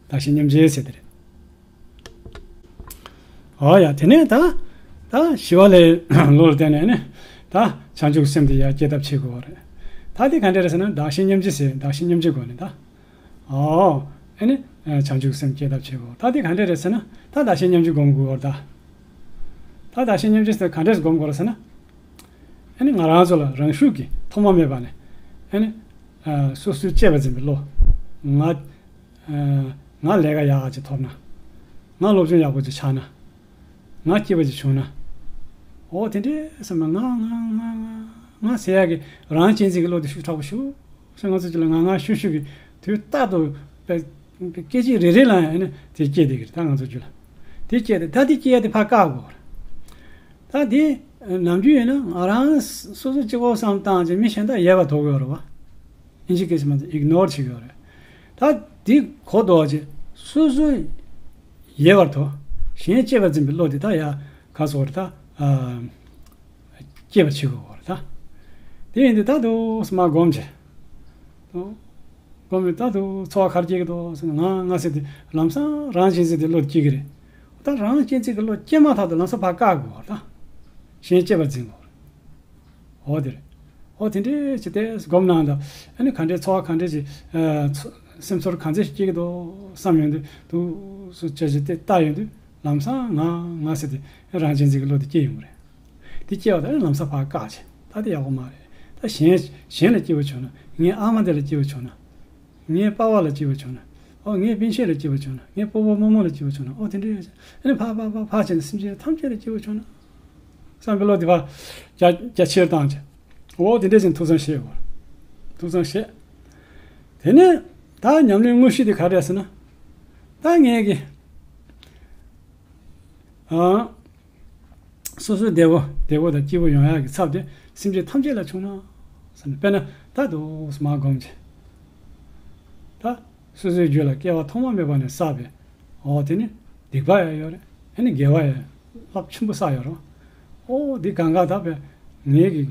གདགས་གཞི་མཉམ་བརྗེ་ཟེར་དེ་རེད། འོ་ཡ་དེ་ནས་ད་ད་ཞི་བ་ལྷའི་ལུགས་ལ་བརྟེན་ནས་ནི་ད་བྱང་ཆུབ་སེམས་དེ་ཡར་སྐྱེ་ཐབས་བྱེད་དགོས་པ་རེད། ད་དེ་ག་འདྲ་རེད་ཟེར་ན་གདགས་གཞི་མཉམ་བརྗེ་ཟེར་གདགས་གཞི་མཉམ་བརྗེ་སྒོ་ནས་ད་འོ་ཨ་ནི་བྱང་ཆུབ་སེམས་སྐྱེ་ཐབས་བྱེད་དགོས། ད་དེ་ག་འདྲ་རེད་ཟེར་ན་ད་གདགས་གཞི་མཉམ་བརྗེ་སྒོམ་དགོས་པ་རེད་ད། ད་གདགས་གཞི་མཉམ་བརྗེ་ཟེར་ག་འདྲས་སྒོམ་དགོས་རེད་ཟེར་ན་ཨ་ནི་ང་རང་ཚོ་ལ་རང་ཤུགས་ཀྱིས་ཐོག་མ་མེད་པ་ནས་ཨ་ནི་སོ་སོའི་གཅེས་པར་འཛིན་པའི་བློ་ང་ང་ལས་ཀ་ཡག་ག་ཅིག་ཐོབ་ན། ང་སློབ་སྦྱོང་ཡག་པོ་ཅིག་ཆགས་ན། ང་སྐྱིད་པ་ཅིག་བྱུང་ན། འོ་དེ་འདྲའི་བསམ་ན་ང་ང་ང་ང་ང་ཟེར་ཡག་གི་རང་གཅེས་འཛིན་གྱི་བློ་དེ་ཤུགས་དྲག་པོ་ཞུགས་ཤིག་ང་ཚོ་ཅིག་ལ་ང་ང་ཤུགས་ཤུགས་ཀྱི་དུས་རྟག་ཏུ་པའི་ སྐད་ཅིག་རེ་རེ་ལ་ཡང་ཨ་ནི་དེ་སྐྱེ་བསྡད་ཀྱི་རེད། ད་ང་ཚོ་རྒྱུད་ལ་དེ་སྐྱེ་དེ་ད་དེ་སྐྱེ་ཡ་དེ་ཕར་བཀག་དགོས་རེད། ད་དེ་ནམ་རྒྱུན་ཡིན་ན་ང་རང་སོ་སོ་གཅིག་པོ་བསམ་བཏང་ཅིག་མི་གཞན་དག་ཡལ་བར་དོར་གི་ཡོད་རེད་བ། ཨིན་ཇི་སྐད་ཆ་མ་ཚད་ཨིག་ནོར་བྱེད་ཀྱི་ཡོད་རེད། ད་དེ་གོ་ལྡོག་ཅིག་སོ་སོ་ཡལ་བར་དོར། གཞན་གཅེས་པར་འཛིན་པའི་བློ་དེ་ད་ཡ་ག་སོགས་རེད་ད། སྐྱེས་པ་བྱེད་དགོས་རེད་ད། དེ་ཡིན་དུས་ད་དུ་སྨྲ་སྒོམ་བྱེད། སྒོམ་མི་ད་དུ་འཚོ་བ་ག་རེ་སྐྱེལ་གི་འདུག་ཟེར་ན་ང་ང་ཟེར་དུས་ལམ་སང་རང་གཅེས་འཛིན་དེ་བློ་སྐྱེ་གི་རེད། ད་རང་གཅེས་འཛིན་གྱི་བློ་སྐྱེས་མ་ཐག་ཏུ་ལམ་སང་ཕར་བཀག་དགོས་རེད་ད། གཞན་གཅེས་པར་འཛིན་དགོས་རེད། འོ་དེ་རེད། འོ་དེ་འདྲས་བྱས་ཏེ་སྒོམ་གནང་དང་ཨ་ནི་ག་འདྲས་འཚོ་བ་ག་འདྲས་ཀྱི་སེམས་ཚོར་ག་ཚད་ཞིག་སྐྱེ་གི་འདུག་བསམ་ཡོང་དུས་དུ་སུ་བྱ་བྱེད་དེ་ལྟ་ཡོང་དུས་ལམ་སང་ང་ང་ཟེར་དུས་རང་གཅེས་འཛིན་གྱི་བློ་དེ་སྐྱེ་ཡོང་གི་རེད། དེ་སྐྱེ་བ་དང་ལམ་སང་ཕར་བཀག་བྱས། ད་དེ་ཡག་པོ་མ་རེད། ད་གཞན་གཞན་ལ་སྐྱིད་པོ་བྱུང་ན། ངའི་ཨ་མ་དེ་ལ་སྐྱིད་པོ་བྱུང་ན། ངའི་པ་ཕ་ལ་སྐྱིད་པོ་བྱུང་ན། ཨོ་ངའི་སྤུན་མཆེད་ལ་སྐྱིད་པོ་བྱུང་ན། ངའི་སྤོ་བོ་རྨོ་མོ་ལ་སྐྱིད་པོ་བྱུང་ན། ཨོ་དེ་འདྲ་ཡོད་ཅེས་ཨ་ནི་ཕར་ཕར་ཕར་ཕར་བྱས་ནས་སེམས་ཅན་ཐམས་ཅད་ལ་སྐྱིད་པོ་བྱུང་ན། བསམ་པའི་བློ་དེ་ཕར་རྒྱ་རྒྱ་ཆེར་བཏང་བྱས། ཨོ་དེ་འདྲ་བྱས་ནས་ཐུགས་བསམ་བཞེས་དགོས། ཐུགས་བསམ་བཞེས། དེ་ནས་ད་ཉམས་ལེན་དངོས་གཞི་དེ་ག་རེ་རེད་ཟེར་ན། ད་ངས་ཀྱི་ཨ། སོ་སོའི་བདེ་བོ་བདེ་བོ་དང་སྐྱིད་པོ་ཡོང་ཡག་གི་ཚབ་དེ་སེམས་ཅན་ཐམས་ཅད་ལ་བྱུང་ན་ཟེར་ནས། དཔེར་ན་ད་དུ་སྨྲ་སྒོམ་བྱེད། ད་སོ་སོའི་རྒྱུད་ལ་སྐྱེ་བ་ཐོག་མ་མེད་པ་ནས་བསགས་པའི་འོ་དེ་ནི་སྡིག་པ་ཡང་ཡོད་རེད། ཨ་ནི་དགེ་བ་ཡང་རླབས་ཆེན་པོ་བསགས་ཡོད་རེད། འོ་འདི་གང་ག་ད་བས་ངེད་ཀྱི་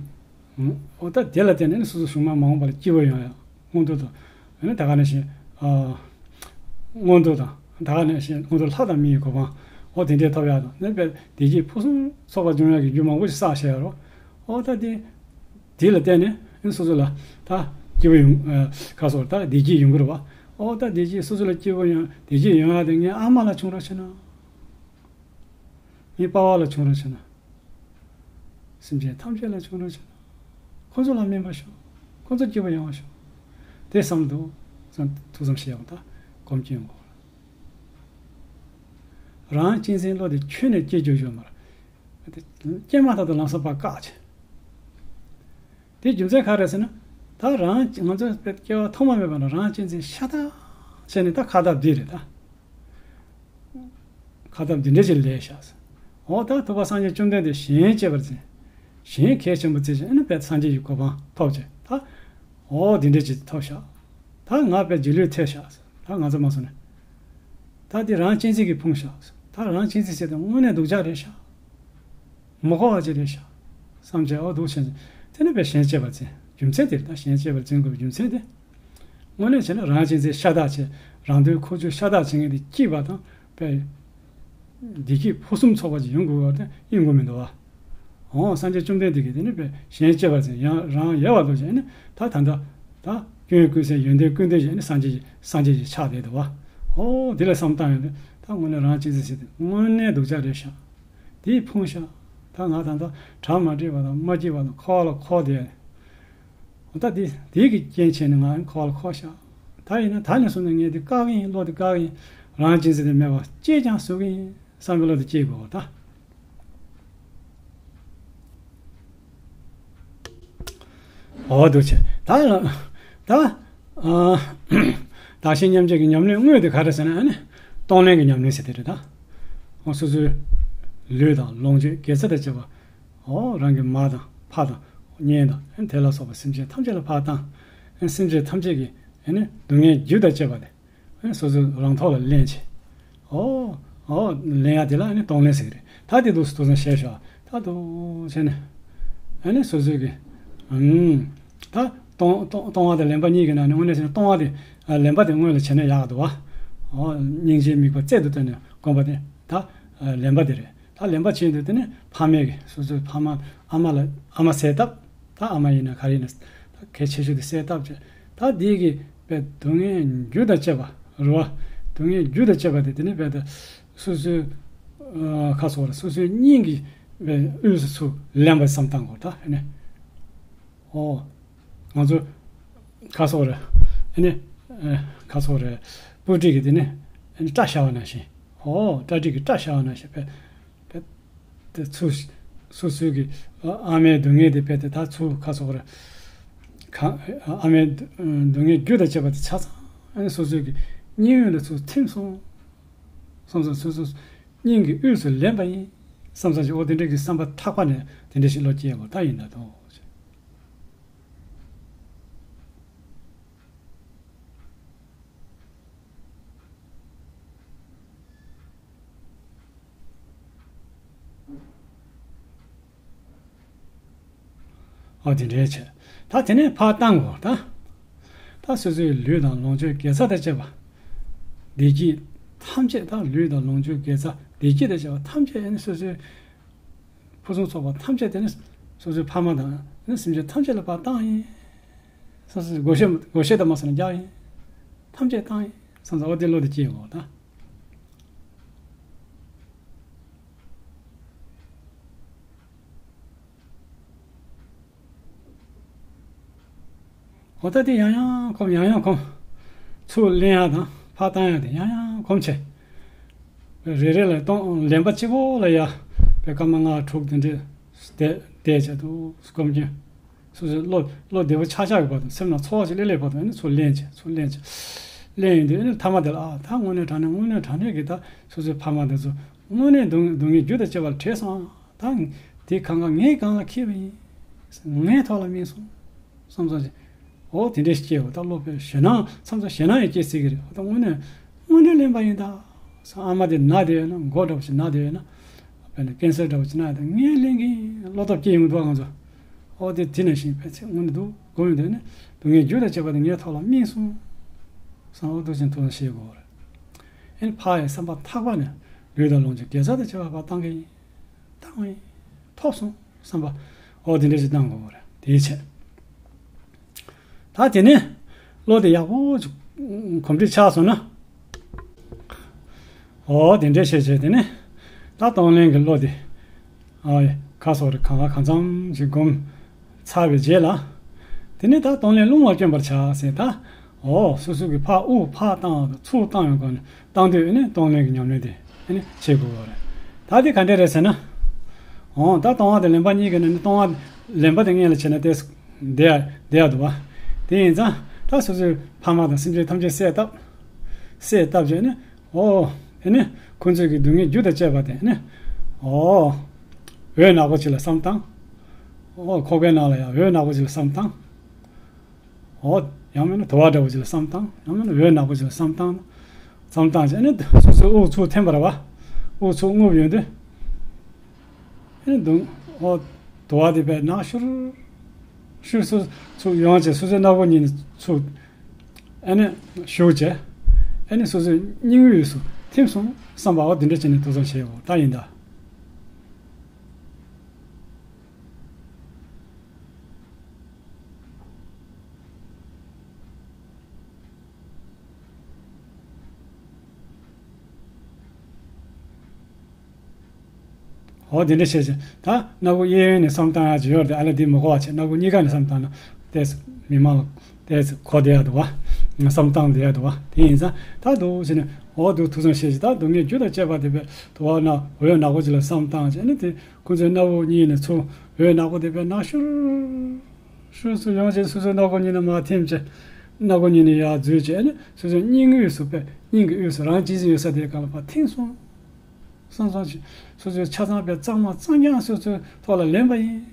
འོ་ད་དེ་ལ་བརྟེན་ནས་ནི་སོ་སོ་གཞུང་མ་མ་འོངས་པ་ལ་སྐྱིད་པོ་ཡོང་ཡག་མངོན་མཐོ་དང་། ཨ་ནི་ད་ག་ནང་བཞིན་ཨ། མངོན་མཐོ་དང་། ད་ག་ནང་བཞིན་མངོན་མཐོ་ལྷ་དང་མི་ཡི་གོ་འཕང་འོ་དེ་འདྲའི་ཐོབ་ཡག་དང་། ནི་དཔེ་བདེ་སྐྱིད་ཕུན་སུམ་ཚོགས་པ་འབྱུང་ཡག་གི་རྒྱུ་མང་པོ་ཞིག་བསགས་བཞག་ཡོད་རེད། འོ་ད་དེ་དེ་ལ་བརྟེན་ནས་ཨ་ནི་སོ་སོ་ལ་ད་སྐྱིད་པོ་ཡོང་ཨ། ག་སོགས་ད་བདེ་སྐྱིད་ཡོང་གི་རེད་བ། འོ་ད་བདེ་སྐྱིད་སོ་སོ་ལ་སྐྱིད་པོ་ཡོང་བདེ་སྐྱིད་ཡོང་ཡག་དེ་ངའི་ཨ་མ་ལ་བྱུང་རོགས་བྱས་ན། ངའི་པ་ཕ་ལ་བྱུང་རོགས་བྱས་ན། སེམས་ཅན་ཐམས་ཅད་ལ་བྱུང་རོགས་བྱས་ན། ཁོ་ཚོ་ལ་སྨན་པ་ཤོག་ཁོ་ཚོ་སྐྱིད་པོ་ཡོང་བ་ཤོག་དེ་བསམ་འདུག་བསམ་ཐུགས་བསམ་བཞེས་ཡོང་ད་སྒོམ་སྐྱོན་དགོས། རང་གཅེས་འཛིན་བློ་དེ་ཁྱོན་ནས་སྐྱེ་རྒྱུ་ཡོད་མ་རེད། དེ་སྐྱེས་མ་ཐག་ཏུ་ལམ་སང་ཕར་བཀག་བྱས། དེའི་རྒྱུ་མཚན་ག་རེ་ཟེར་ན། ད་རང་ང་ཚོ་སྐྱེ་བ་ཐོག་མ་མེད་པ་ནས་རང་གཅེས་འཛིན་ཤ་སྟག་བྱས་ནས་ད་ཁ་བཏགས་འདི་རེད་ད། ཁ་བཏགས་འདི་འདྲ་ཞིག་ལས་བཞག་ཟེར། འོ་ད་ཐུབ་པ་སངས་རྒྱས་བཅོམ་ལྡན་འདས་གཞན་གཅེས་པར་འཛིན། གཞན་གལ་ཆེན་པོ་བརྩི་ཞིང་ཨ་ནི་དཔལ་སངས་རྒྱས་ཀྱི་གོ་འཕང་ཐོབ་ཅིང་ད། འོ་འདི་འདྲ་ཞིག་ཐོབ་བཞག་ད་ང་དཔལ་རྗེས་ལུས་ཐེབས་བཞག་ཟེར། ད་ང་ཚོ་མ་སོང་ནས། ད་འདི་རང་གཅེས་འཛིན་གྱིས་ཕུང་བཞག་ཟེར། ད་རང་གཅེས་འཛིན་ཟེར་དེ་དངོས་གནས་སྡུག་ཅག་རེད་ཤག་མི་དགོས་པ་ཅིག་རེད་ཤག་བསམ་བྱས་འོ་འདུག་བྱས་ནས་དེ་ནི་དཔེ་གཞན་གཅེས་པར་འཛིན། རྒྱུ་མཚན་དེ་རེད། ད་གཞན་གཅེས་པར་འཛིན་དགོས་པའི་རྒྱུ་མཚན་དེ། དངོས་གནས་བྱས་ན་རང་གཅེས་འཛིན་ཤ་སྟག་བྱས། རང་དོན་ཁོ་ཆོས་ཤ་སྟག་བྱེད་མཁན་དེ་སྐྱིད་པ་དང་དཔེ། བདེ་སྐྱིད་ཕུན་སུམ་ཚོགས་པ་ཅིག་ཡོང་དགོས་པ་དེ་ཡིན་དགོས་མི་འདུག་བ། འོ་སངས་རྒྱས་བཅོམ་ལྡན་འདས་ཀྱིས་དེ་ནི་དཔེ་གཞན་གཅེས་པར་འཛིན། ཡང་རང་ཡལ་བར་དོར་བྱས་ནི་ད་ད་ལྟ་ད་སྐྱོན་ཀུན་ཟད་ཡོན་ཏན་ཀུན་ལྡན་བྱས་ནི་སངས་རྒྱས་ཀྱི་སངས་རྒྱས་ཀྱི་ཆགས་བསྡད་འདུག་བ། འོ་དེ་ལ་བསམ་བཏང་ཡོང་དུས་ད་དངོས་གནས་རང་གཅེས་འཛིན་ཟེར་དེ་དངོས་གནས་སྡུག་ཅག་རེད་ཤག་དེས་ཕུང་ཤག་ད་ང་ད་ལྟ་གྲ་མ་འགྲིག་པ་དང་མ་སྐྱིད་པ་དང་འཁོར་བ་ལ་འཁོར་བསྡད། ད་དེ་དེ་གི་རྐྱེན་བྱས་ནས་ང་འཁོར་བ་ལ་འཁོར་ཤག་ད་ཡིན་ན་ད་ནས་བཟུང་ནས་ངས་འདི་བཀག་གི་ཡིན། བློ་འདི་བཀག་གི་ཡིན། རང་གཅེས་འཛིན་དེ་མེད་པ་ཅིས་ཀྱང་བཟོ་གི་ཡིན་བསམ་པའི་བློ་དེ་སྐྱེ་དགོས་པ་ད། འོ་འདུག་བྱས་ད་ལ་ད་ཨ། བདག་གཞན་མཉམ་བརྗེ་གི་ཉམས་ལེན་དངོས་དེ་ག་རེ་ཟེར་ན་ཨ་ནི་གཏོང་ལེན་གྱི་ཉམས་ལེན་ཟེར་དེ་རེད་ད། འོ་སོ་སོའི་ལུས་དང་ལོངས་སྤྱོད་དགེ་རྩ་དང་བཅས་པ། འོ་རང་གི་མ་དང་ཕ་དང་གཉེན་དང་ཨ་ནི་དེ་ལ་སོགས་པ་སེམས་ཅན་ཐམས་ཅད་ལ་ཕར་བཏང་། ཨ་ནི་སེམས་ཅན་ཐམས་ཅད་ཀྱི་ཨ་ནི་སྡུག་བསྔལ་རྒྱུ་དང་བཅས་པ་དེ། ཨ་ནི་སོ་སོའི་རང་ཐོག་ལ་ལེན་བྱེད། ཨོ། ཨོ། ལེན་ཡ་དེ་ལ་ཨ་ནི་གཏོང་ལེན་ཟེར་གི་རེད། ད་དེ་འདུག་སེ་ཐུགས་བསམ་བཞེས་ཤོག་ད་འདུག་བྱས་ནས། ཨ་ནི་སོ་སོའི་གི་ཨུམ། ད་གཏོང་གཏོང་གཏོང་བ་དང་ལེན་པ་གཉིས་ཀྱི་ནང་ནས་དངོས་གནས་བྱས་ན་གཏོང་བ་དེ། ཨ། ལེན་པ་དེ་སྔོན་ལ་བྱས་ན་ཡག་འདུག་བ། ཨོ། སྙིང་རྗེའི་དམིགས་པ་རྩལ་དུ་བཏོན་ནས་བསྒོམ་པ་དེ་ད། ཨ། ལེན་པ་དེ་རེད། ད་ལེན་པ་བྱས་དུས་དེ་ནི་ཕ་མས་གི་སོ་སོའི་ཕ་མ་ཨ་མ་ལ་ཨ་མ་ཟས་སྟབས། ད་ཨ་མ་ཡིན་ན་ག་རེ་ཡིན་ན། ད་གལ་ཆེ་ཤོས་དེ་གསལ་བཏབ་བྱས། ད་འདི་གི་པའི་སྡུག་བསྔལ་རྒྱུ་དང་བཅས་པ་རེད་བ། སྡུག་བསྔལ་རྒྱུ་དང་བཅས་པ་དེ་དེ་ནི་པའི་ད་སོ་སོའི་ཨ་ཁ་སོགས་ལ་སོ་སོའི་སྙིང་གི་པའི་དབུས་སུ་ཚུར་ལེན་པ་བསམ་བཏང་དགོས་ད་ཨ་ནི། ཨོ། ང་ཚོ་ཁ་སོགས་རེད་ཨ་ནི། ཁ་སོགས་རེད། སྤུ་གྲི་གི་དེ་ནི་ཨ་ནི་སྐྲ་བཞར་བ་ནང་བཞིན། ཨོ་སྐྲ་གྲི་གི་སྐྲ་བཞར་བ་ནང་བཞིན་པའི། དེ་ཚུར་སོ་སོའི་གི་ཨ་མའི་སྡུག་བསྔལ་དེ་དཔེ་དེ་ད་ཚུར་ཁ་སོགས་རེད། གང་ཨ་མའི་སྡུག་བསྔལ་རྒྱུ་དང་བཅས་པ་དེ་ཆ་ཚང་ཨ་ནི་སོ་སོའི་གི་ སྙིང་དབུས་ལ་ཚུར་ཐིམ་སོང་། བསམ་སོང་། སོ་སོ་སྙིང་གི་དབུས་སུ་ལེན་པ་ཡིན་བསམ་སོང་ཞིག་འོ་དེ་འདྲ་གི་བསམ་པ་ཐག་པ་ནས་དེ་འདྲ་ཞིག་བློ་སྐྱེས་པ་ད་ཡིན་ད་དོ། ཨོ་དེ་འདྲའི་བྱས། ད་དེ་ནས་ཕར་བཏང་དགོས་ད། ད་སོ་སོའི་ལུས་དང་ལོངས་སྤྱོད་དགེ་རྩ་དང་བཅས་པ། བདེ་སྐྱིད་ཐམས་ཅད་ད་ལུས་དང་ལོངས་སྤྱོད་དགེ་རྩ་བདེ་སྐྱིད་དང་བཅས་པ་ཐམས་ཅད་ཨེ་ནི་སོ་སོའི་ཕུན་སུམ་ཚོགས་པ་ཐམས་ཅད་དེ་ནི་སོ་སོའི་ཕ་མ་དང་ནི་སེམས་ཅན་ཐམས་ཅད་ལ་ཕར་བཏང་ཡིན། སོ་སོའི་བགོ་བཤའ་བགོ་བཤའ་དང་མ་སོང་ན་རྒྱག་ཡིན། ཐམས་ཅད་བཏང་ཡིན་བསམ་ས་འོ་དེ་བློ་དེ་སྐྱེས་དགོས་ད། འོ་ད་དེ་ཡང་ཡང་གོམས་ཡང་ཡང་གོམས། ཚུར་ལེན་ཡག་དང་ཕར་བཏང་ཡག་དེ་ཡང་ཡང་གོམས་བྱས། རེ་རེ་ལ་གཏོང་ལེན་པ་གཅིག་པོ་ལ་ཡ། པའི་སྐར་མ་ལྔ་དྲུག་དེ་འདྲས་བསྡད་བསྡད་བྱས་འདུག་སྐོམ་གྱིན། སོ་སོའི་བློ་བློ་བདེ་པོ་ཆགས་ཆགས་ཀྱི་བར་དུ་སེམས་ནང་ཚོར་བ་ཞིག་སླེབས་སླེབས་བར་དུ་ཨ་ནི་ཚུར་ལེན་བྱས་ཚུར་ལེན་བྱས། ལེན་ཡོང་དུས་ཨ་ནི་མཐའ་མ་དེ་ལ་ཨ་ད་དངོས་གནས་དྲང་གནས་དངོས་གནས་དྲང་གནས་ཀྱི་ད་སོ་སོའི་ཕ་མ་དེ་ཚོ་དངོས་གནས་སྡུག་སྡུག་བསྔལ་རྒྱུ་དང་བཅས་པར་བྲེལ་སོང་ཨ། ད་དེ་གང་ག་ངས་གང་ལ་འཁྱེར་བ་ཡིན། ངའི་ཐོག་ལ་སྨིན་སོང་། བསམ་བསམ་བྱས། འོ་དེ་འདྲས་སྐྱེས་འོ་ད་བློ་དཔེ་ཞེད་སྣང་མཚམས་མཚམས་ཞེད་སྣང་ཡང་སྐྱེ་སྲིད་ཀྱི་རེད་འོ་ད་དངོས་གནས་དངོས་གནས་ལེན་པ་ཡིན་ད། ཨ་མ་དེ་ན་དེ་ཡོད་ན་མགོ་འདྲ་བོ་ཞིག་ན་དེ་ཡོད་ན། དཔེར་ན་ཀན་སར་འདྲ་བོ་ཅིག་ན་ཡང་ངས་ལེན་གྱི་བློ་སྟོབས་སྐྱེ་ཡོང་འདུག་ང་ཚོ། ཨོ་དེ་དེ་ནང་བཞིན་ཕལ་ཆེར་དངོས་གནས་འདུག་དགོས་ཡོང་དུས་ནི་སྡུག་བསྔལ་རྒྱུ་དང་བཅས་པ་དེ་ངའི་ཐོག་ལ་སྨིན་སོང་། བསམ་བློ་ཏོག་ཙམ་ཐུགས་བཞེས་དགོས་པ་རེད། ཨེ་ནི་ཕ་ཡི་བསམ་པ་ཐག་པ་ནས་ལུས་དང་ལོངས་སྤྱོད་དགེ་རྩ་དང་བཅས་པ་ཕར་བཏང་གི་ཡིན། བཏང་བ་ཡིན། ཐོབ་སོང་བསམ་པ་ཨོ་དེ་འདྲ་ཞིག་བཏང་དགོས་པ་རེད་དེའི་ཆེད། ད་དེ་ནས་བློ་དེ་ཡག་པོ་ཅིག་གོམས་འདྲིས་ཆགས་སོང་ན། ཨོ་དེ་འདྲས་བྱས་བྱས་དེ་ནས་ད་གཏོང་ལེན་གྱི་བློ་དེ་ཨ་ཁ་སོགས་རེ་གང་ག་གང་འཚམ་ཞིག་སྒོམ་ཚར་བའི་རྗེས་ལ། དེ་ནས་ད་གཏོང་ལེན་རླུང་ལ་བསྐྱོན་པར་བྱ་ཟེར་ད། ཨོ་སོ་སོ་གི་ཕར་དབུགས་ཕར་བཏང་ཚུར་བཏང་ཡོང་གོང་ནས་བཏང་དུས་ཨེ་ནས་གཏོང་ལེན་གྱི་ཉམས་ལེན་དེ་ཨེ་ནས་བྱེད་དགོས་པ་རེད། ད་དེ་ག་འདྲས་རེད་ཟེར་ན། ཨོ་ད་གཏོང་བ་དང་ལེན་པ་གཉིས་ཀྱི་ནང་ནས་གཏོང་བ་ལེན་པ་དེ་སྔོན་ལ་བྱས་ན་དེ་བསྡད་ཡ་བསྡད་ཡ་འདུག་བ། དེ་ཡིན་ཙང་ད་སོ་སོའི་ཕ་མ་དང་སེམས་ཅན་ཐམས་ཅད་བསད་བཏབ། བསད་བཏབ་བྱས་ནས་ཨོ་ཨེ་ནས་ཁོ་ཚོས་ཀྱི་སྡུག་བསྔལ་རྒྱུ་དང་བཅས་པ་དེ་ནས་ཨོ་འོད་ནག་པོ་ཅིག་ལ་བསམ་བཏང་། ཨོ་ཁོག་པའི་ནང་ལ་ཡང་འོད་ནག་པོ་ཅིག་ལ་བསམ་བཏང་། ཨོ། ཡང་མིན་ན་དུ་བ་འདྲ་བོ་ཅིག་ལ་བསམ་བཏང་། ཡང་མིན་ན་འོད་ནག་པོ་ཅིག་ལ་བསམ་བཏང་། བསམ་བཏང་བྱས་ནས་སོ་སོའི་དབུགས་ཚུར་འཐེན་པ་རེད་བ། དབུགས་ཚུར་རྔུབ་ཡོང་དུས། ཨེ་ནི་དུང་ཨོ། དུ་བ་དེ་བས་ནག་ཤུར། ཤུར་སོ་ཚུར་ཡོང་བྱས་སོ་སོའི་སྣ་བུག་གཉིས་ནས་ཚུར། ཨེ་ནི་ཞུགས་བྱས། ཨེ་ནི་སོ་སོའི་སྙིང་དབུས་སུ་ཐིམ་སོང་བསམ་པའོ་དེ་འདྲ་བྱས་ནས་དུག་གསུམ་བྱས་ཡོད་ད་ཡིན་ད། འོ་དེ་འདྲ་བྱས་བྱས་ད་སྣ་བུག་གཡས་གཡོན་ནས་བསམ་བཏང་ཡག་ཅིག་ཡོད་རེད་དེ་ཨ་ལས་དེ་མི་གོ་བ་བྱས་སྣ་བུག་གཉིས་ཀ་ནས་བསམ་བཏང་ན་ཏོག་ཙམ་མི་མང་ལ་ཏོག་ཙམ་གོ་བདེ་ཡག་འདུག་བ། བསམ་བཏང་བདེ་ཡག་འདུག་བ་དེ་ཡིན་ཙང་ད་འདུག་བྱས་ནས་འོ་འདུག་ཐུགས་བསམ་བཞེས་བྱས་ད་སྡུག་བསྔལ་རྒྱུ་དང་བཅས་པ་དེ་བས་དུ་བ་ན་འོད་ནག་པོ་ཅིག་ལ་བསམ་བཏང་བྱས་ནས་དེ། ཁོ་ཚོའི་སྣ་བུག་གཉིས་ནས་ཚུར་འོད་ནག་པོ་དེ་བས་ནག་ཤུར་ཤུར་སུ་ཡོང་བྱས་སོ་སོའི་སྣ་བུག་གཉིས་ནས་མར་ཐིམ་བྱས། སྣ་བུག་གཉིས་ནས་ཡར་འཛུལ་བྱས་ནས་སོ་སོའི་སྙིང་དབུས་སུ་པས་སྙིང་གི་དབུས་སུ་རང་གཅེས་འཛིན་ཡོད་ས་དེའི་སྒང་ལ་ཕར་ཐིམ་སོང་། སོང་སོང་བྱས་སོ་སོའི་ཆ་ཚང་པས་གཙང་མ་གཙང་རྐྱང་སོ་སོའི་ཐོག་ལ་ལེན་པ་ཡིན།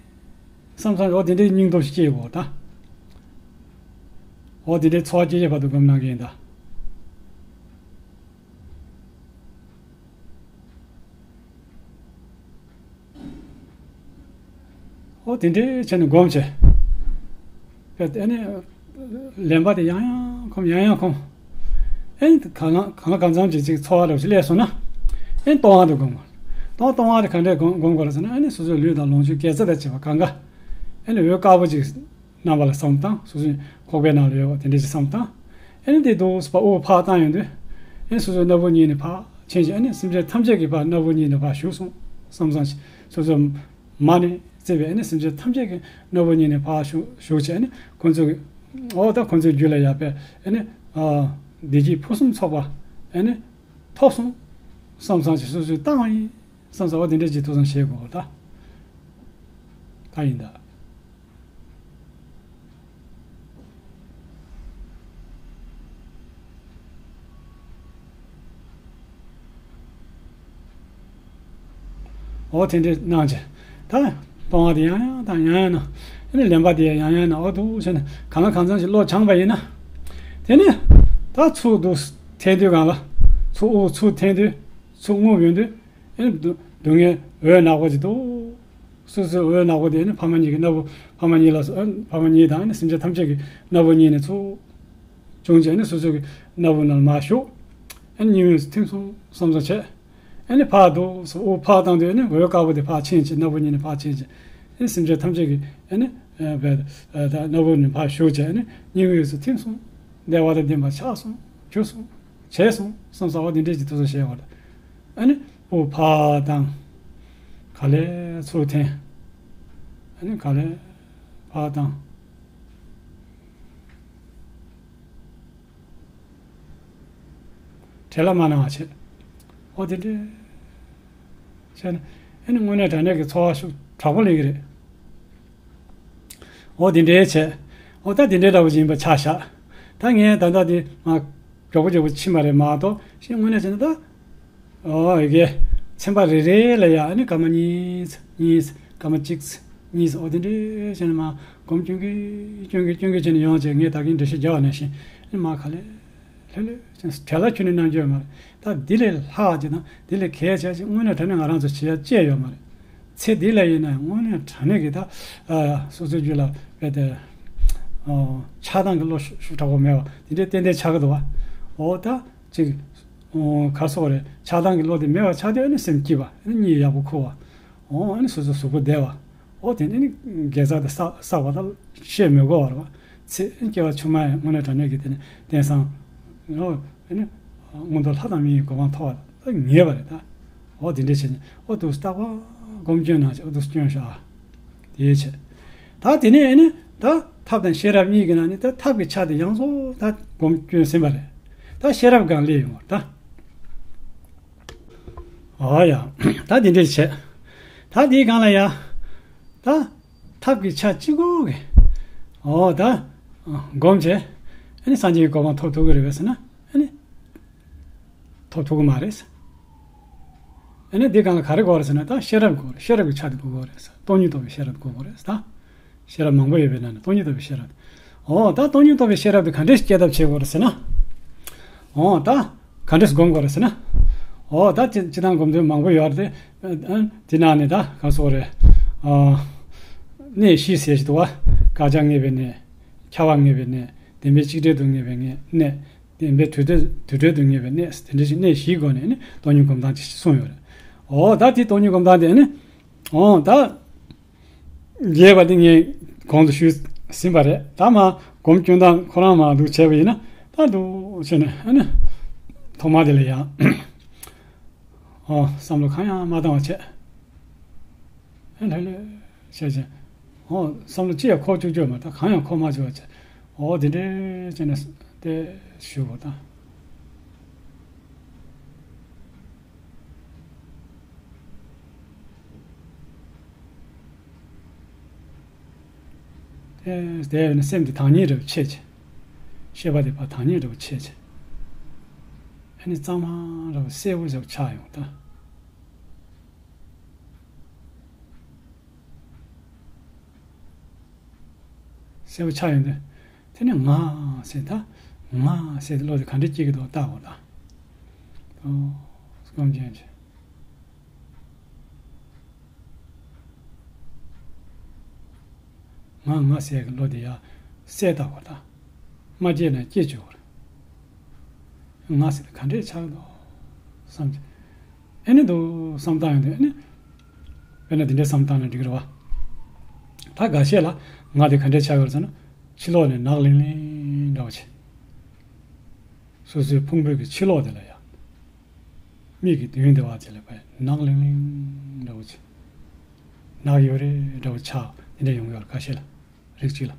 བསམ་བསམ་འོ་དེ་འདྲའི་སྙིང་སྟོབས་ཤིག་སྐྱེས་དགོས་ད། འོ་དེ་འདྲའི་ཚོར་བ་སྐྱེ་ཡས་བར་དུ་སྒོམ་གནང་གི་ཡིན་ད། ཨོ་དེ་འདྲའི་བྱས་ནས་སྒོམ་བྱས། ཨེ་ནི་ལེན་པ་དེ་ཡང་ཡང་འཁོམ་ཡང་ཡང་འཁོམ། ཨེ་ནི་གང་ལ་གང་ལ་གང་འཚམ་ཅིག་ཅིག་ཚོར་བ་འདྲ་བོ་ཞིག་སླེབས་སོང་ན། ཨེ་ནི་ལྟུང་བ་དེ་སྒོམ་དགོས། ལྟུང་ལྟུང་བ་དེ་ག་འདྲས་སྒོམ་སྒོམ་དགོས་རེད་ཟེར་ན་ཨེ་ནི་སོ་སོའི་ལུས་དང་ལོངས་སྤྱོད་དགེ་རྩ་དང་བཅས་པ་གང་ག་ཨེ་ནི་འོད་དཀར་པོ་ཅིག་རྣམ་པ་ལ་བསམ་བཏང་། སོ་སོའི་ཁོག་པའི་ནང་ལ་ཡོད་པ་དེ་འདྲ་ཞིག་བསམ་བཏང་། ཨེ་ནི་དེ་འདུག་སེ་ཕར་དབུགས་ཕར་བཏང་ཡོང་དུས། ཨེ་ནི་སོ་སོའི་སྣ་བུག་གཉིས་ནས་ཕར་ཕྱིན་ཅིང་ཨེ་ནི་སེམས་ཅན་ཐམས་ཅད་ཀྱི་ཕར་སྣ་བུག་གཉིས་ནས་ཕར་ཞུགས་སོང་བསམ་བསམ་ཞིག་སོ་སོའི་མ་ནས་བརྩིས་པའི་ཨེ་ནི་སེམས་ཅན་ཐམས་ཅད་ཀྱི་སྣ་བུག་གཉིས་ནས་ཕར་ཞུགས་ཞུགས་ཅིང་ཨེ་ནི་ཁོ་ཚོ་གི་འོ་ད་ཁོ་ཚོའི་རྒྱུད་ལ་ཡར་པས་ཨེ་ནི་བདེ་སྐྱིད་ཕུན་སུམ་ཚོགས་པ་ཨེ་ནི་ཐོབ་སོང་བསམ་བསམ་ཞིག་སོ་སོས་བཏང་བ་ཡིན་བསམ་བསམ་འོ་དེ་འདྲ་ཅིག་ཐུགས་བསམ་བཞེས་དགོས་པ་ད་ད་ཡིན་ད། འོ་དེ་འདྲས་གནང་བྱས། ད་ལྟུང་བ་དེ་ཡང་ཡང་དང་ཡང་ཡང་གནང་། ཨ་ནི་ལེན་པ་དེ་ཡང་ཡང་གནང་། འོ་འདུག་བྱས་ནས་གང་ལ་གང་འཚམ་ཞིག་བློ་སྦྱངས་པ་ཡིན་ན། དེ་ནས་ད་ཚུར་འདུག་འཐེན་དུས་སྒང་ལ། ཚུར་དབུགས་ཚུར་འཐེན་དུས། ཚུར་རྔུབ་ཡོང་དུས། ཨ་ནི་སྡུག་སྡུག་བསྔལ་འོད་ནག་པོ་ཅིག་འདུག་སོ་སོའི་འོད་ནག་པོ་དེ་ནི་ཕ་མ་གཉིས་ཀྱི་སྣ་བུག་ཕ་མ་གཉིས་ལ་སོ། ཨ། ཕ་མ་གཉིས་དང་ནི་སེམས་ཅན་ཐམས་ཅད་ཀྱི་སྣ་བུག་གཉིས་ནས་ཚུར་བྱུང་བྱས་ནི་སོ་སོ་གི་སྣ་བུག་ནང་མར་ཞུགས། ཨ་ནི་སྙིང་དབུས་སུ་ཐིམ་སོང་བསམ་བསམ་བྱས། ཨ་ནི་ཕར་འདུག་སོ། དབུགས་ཕར་བཏང་དུས་ཨ་ནི་འོད་དཀར་པོ་དེ་ཕར་ཕྱིན་བྱས། སྣ་བུག་གཉིས་ནས་ཕར་ཕྱིན་བྱས། ཨ་ནི་སེམས་ཅན་ཐམས་ཅད་ཀྱི་ཨ་ནི་ཨ་བས་ཨ་ད་སྣ་བུག་ནས་ཕར་ཞུགས་བྱས། ཨ་ནི་སྙིང་དབུས་སུ་ཐིམ་སོང་། བདེ་བ་དང་ལྡན་པ་ཆགས་སོང་། གྱུར་སོང་། བྱས་སོང་བསམ་བསམ་བ་དེ་འདྲས་ཀྱི་དུས་སུ་བྱས་པ་རེད། ཨ་ནི་དབུགས་ཕར་བཏང་། ག་ལེར་ཚུར་འཐེན། ཨ་ནི་ག་ལེར་ཕར་བཏང་། བྲེལ་བ་མ་གནང་བ་བྱས། འོ་དེ་འདྲས་བྱས་ན། ཨ་ནི་དངོས་གནས་དྲང་གནས་ཀྱི་ཚོར་བ་ཤུགས་དྲག་པོ་སླེབས་ཀྱི་རེད། འོ་དེ་འདྲའི་བྱས། འོ་ད་དེ་འདྲའི་འདྲ་བོ་ཞིག་ཡིན་པ་ཆ་བཞག་ད་ངས་ད་ལྟ་དེ་མར་མགྱོགས་པོ་མགྱོགས་པོ་ཕྱིན་པ་རེད་མ་གཏོགས། ཤིང་དངོས་གནས་བྱས་ན་ད། འོ་ཡི་གེ་ཚན་པ་རེ་རེ་ལ་ཡ་ཨ་ནི་སྐར་མ་གཉིས་གཉིས། སྐར་མ་གཅིག་གཉིས། འོ་དེ་འདྲའི་བྱས་ནས་མར་སྒོམ་སྐྱོན་གི་སྐྱོན་གི་སྐྱོན་གི་བྱས་ནས་ཡོང་བྱས། ངས་ད་གིན་འགྲེལ་བཤད་རྒྱག་པ་ནང་བཞིན་ཨ་ནི་མར་ག་ལེ། ལྷོད་ལྷོད་ཅིག་བྲེལ་བ་ཁྱོན་ནས་གནང་རྒྱུ་ཡོད་མ་རེད། ད་འདི་ལས་ལྷག་ཅིག་དང་འདི་ལས་གལ་ཆེ་ཅིག་དངོས་གནས་དྲང་གནས་ང་རང་ཚོ་བྱེད་ཡ་ཅི་ཡང་ཡོད་མ་རེད། ཚེ་འདི་ལ་ཡིན་ན་དངོས་གནས་དྲང་གནས་ཀྱི་ད་ཨ་སོ་སོའི་རྒྱུད་ལ་རྦད་དེ་ཨ་ཆགས་སྡང་གི་བློ་ཤུགས་ཤུགས་དྲག་པོ་མེད་པ་དེ་འདྲའི་ཏན་ཏན་ཆགས་ཀྱི་འདུག་བ། འོ་ད་ཅིག་ཨོ་ག་སོགས་རེད། ཆགས་སྡང་གི་བློ་དེ་མེད་པ་ཆགས་དུས་ཨ་ནི་སེམས་སྐྱིད་པ། ཨ་ནི་གཉིད་ཡག་པོ་ཁུག་པ། འོ་ཨ་ནི་སོ་སོ་གཟུགས་པོ་བདེ་བ། འོ་དེ་ནི་དགེ་རྩ་དེ་བསགས་བསགས་པ་ད་བཤད་མི་དགོས་པ་རེད་བ། ཚེ་སྐྱེ་བ་ཕྱི་མ་ཡང་དངོས་གནས་དྲང་གནས་ཀྱི་དེ་ནི་རྟེན་བཟང་། འོ་ཨ་ནི་མངོན་མཐོ་ལྷ་དང་མི་ཡི་གོ་འཕང་ཐོབ་པ་ད་ངེས་པ་རེད་ད། འོ་དེ་འདྲ་བྱས་ནས་འོ་འདུག་རྟག་པར་སྒོམ་སྐྱོན་གནང་བྱས། འོ་འདུག་སྐྱོན་བཞག་དེ་བྱས། ད་དེ་ནས་ཨ་ནི་ད་ཐབས་དང་ཤེས་རབ་གཉིས་ཀྱི་ནང་ནས་ད་ཐབས་ཀྱི་ཆ་དེ་ཡོངས་རྫོགས་ད་སྒོམ་སྐྱོན་ཟིན་པ་རེད། ད་ཤེས་རབ་སྒང་སླེབས་ཡོང་བ་ད། འོ་ཡ། ད་འདི་འདྲས་བྱས། ད་འདིའི་སྒང་ལ་ཡ། ད་ཐབས་ཀྱི་ཆ་གཅིག་པོ་གི། འོ་ད། སྒོམ་བྱས། ཨ་ནི་སངས་རྒྱས་ཀྱི་གོ་འཕང་ཐོབ་ཐུབ་ཀྱི་རེད་པས་ཟེར་ན། ཨ་ནི། ཐོབ་ཐུབ་ཀྱི་མ་རེད། ཨ་ནི་འདི་སྒང་ལ་ག་རེ་དགོས་རེད་ཟེར་ན། ད་ཤེས་རབ་དགོས་རེད། ཤེས་རབ་ཀྱི་ཆ་དེ་དགོས་དགོས་རེད་ཟེར། སྟོང་ཉིད་རྟོགས་པའི་ཤེས་རབ་དགོས་དགོས་རེད་ཟེར་ད། ཤེས་རབ་མང་པོ་ཡོད་པའི་ནང་ནས་སྟོང་ཉིད་རྟོགས་པའི་ཤེས་རབ། འོ་ད་སྟོང་ཉིད་རྟོགས་པའི་ཤེས་རབ་དེ་ག་འདྲས་སྐྱེ་ཐབས་བྱེད་དགོས་རེད་ཟེར་ན། འོ་ད་ག་འདྲས་སྒོམ་དགོས་རེད་ཟེར་ན། འོ་ད་སྤྱི་སྤྱི་བཏང་སྒོམ་དོན་མང་པོ་ཡོད་རེད་དེ། ཨ་དེ་ནང་ནས་ད་ག་སོགས་རེད། ཨ་གནས་བཞི་ཟེར་ཞིག་འདུག་བ། དགག་བྱ་ངེས་པའི་གནས། ཁྱབ་པ་ངེས་པའི་གནས། བདེན་པའི་གཅིག་བྲལ་དུ་ངེས་པའི་གནས། བདེན་པའི་དུས་གྲོལ་དུས་གྲོལ་དུ་ངེས་པའི་གནས། དེ་འདྲ་ཞིག་གནས་བཞིའི་སྒོ་ནས་ནི་སྟོང་ཉིད་སྒོམ་སྟངས་ཅིག་གསུངས་ཡོད་རེད། འོ་ད་དེ་སྟོང་ཉིད་སྒོམ་སྟངས་དེ་ནི། འོ་ད། རྒྱས་པ་དེ་ངས་གོང་དུ་ཞུས་ཟིན་པ་རེད། ད་མ་སྒོམ་སྐྱོན་སྟངས་ཁོ་རང་མ་འདུག་བྱས་པ་ཡིན་ན། ད་འདུག་བྱས་ནས་ཨ་ནི། ཐོག་མ་དེ་ལ་ཡང་། འོ་བསམ་བློ་གང་ཡང་མ་བཏང་བ་བྱས། ཨ་ལྷོད་ལྷོད་བྱས་བྱས། འོ་བསམ་བློ་ཅི་ཡང་འཁོར་བཅུག་རྒྱུ་མ་གཏོགས་གང་ཡང་འཁོར་མ་བཅུག་པ་བྱས། འོ་དེ་འདྲས་བྱས་ནས་དེ་ཞུ་བ་དང་། དེ་དེ་ཡིན་ན་སེམས་དེ་དྭངས་སྙིགས་འདྲ་བོ་ཕྱེ་བྱས། ཤེས་པ་དེ་ཕར་དྭངས་སྙིགས་འདྲ་བོ་ཕྱེ་བྱས། ཨ་ནི་གཙང་མ་འདྲ་བོ་གསལ་པོ་ཞིག་ཆགས་ཡོང་ད། གསལ་པོ་ཆགས་ཡོང་དུས། དེ་ནས་ང་ཟེར་ད། ང་ཟེར་ཏེ་བློ་དེ་ག་འདྲས་སྐྱེ་གི་འདུག་བལྟ་དགོས་ད། ཨོ། སྐོམ་ཅན་གྱི། ང་ང་ཟེར་གི་བློ་དེ་ཡ་གསལ་བལྟ་དགོས་ད། མ་སྐྱེས་ན་སྐྱེ་བཅུག་གི་རེད། ང་ཟེར་དེ་ག་འདྲས་ཆགས་གི་འདུག་བསམ་གྱི། ཨེ་ནི་འདུག་བསམ་བཏང་ཡོང་དུས་ཨེ་ནི། དཔེར་ན་འདི་འདྲའི་བསམ་བཏང་ན་འགྲིག་གི་རེད་བ། ད་འགའ་ཤས་ལ་ང་དེ་ག་འདྲས་ཆགས་ཡོད་རེད་ཟེར་ན། ཕྱི་ལོགས་ནས་ནག་ལིང་ལིང་འདྲ་བོ་བྱས། སོ་སོའི་ཕུང་པོའི་གི་ཕྱི་ལོགས་དེ་ལ་ཡ། མིག་གི་མདུན་དེ་བ་དེ་ལ་བས་ནག་ལིང་ལིང་འདྲ་བོ་བྱས། ནག་ཡོད་རེད་འདྲ་བོ་ཆགས་དེ་འདྲ་ཡོང་གི་ཡོད་རེད་འགའ་ཤས་ལ། རིགས་གཅིག་ལ།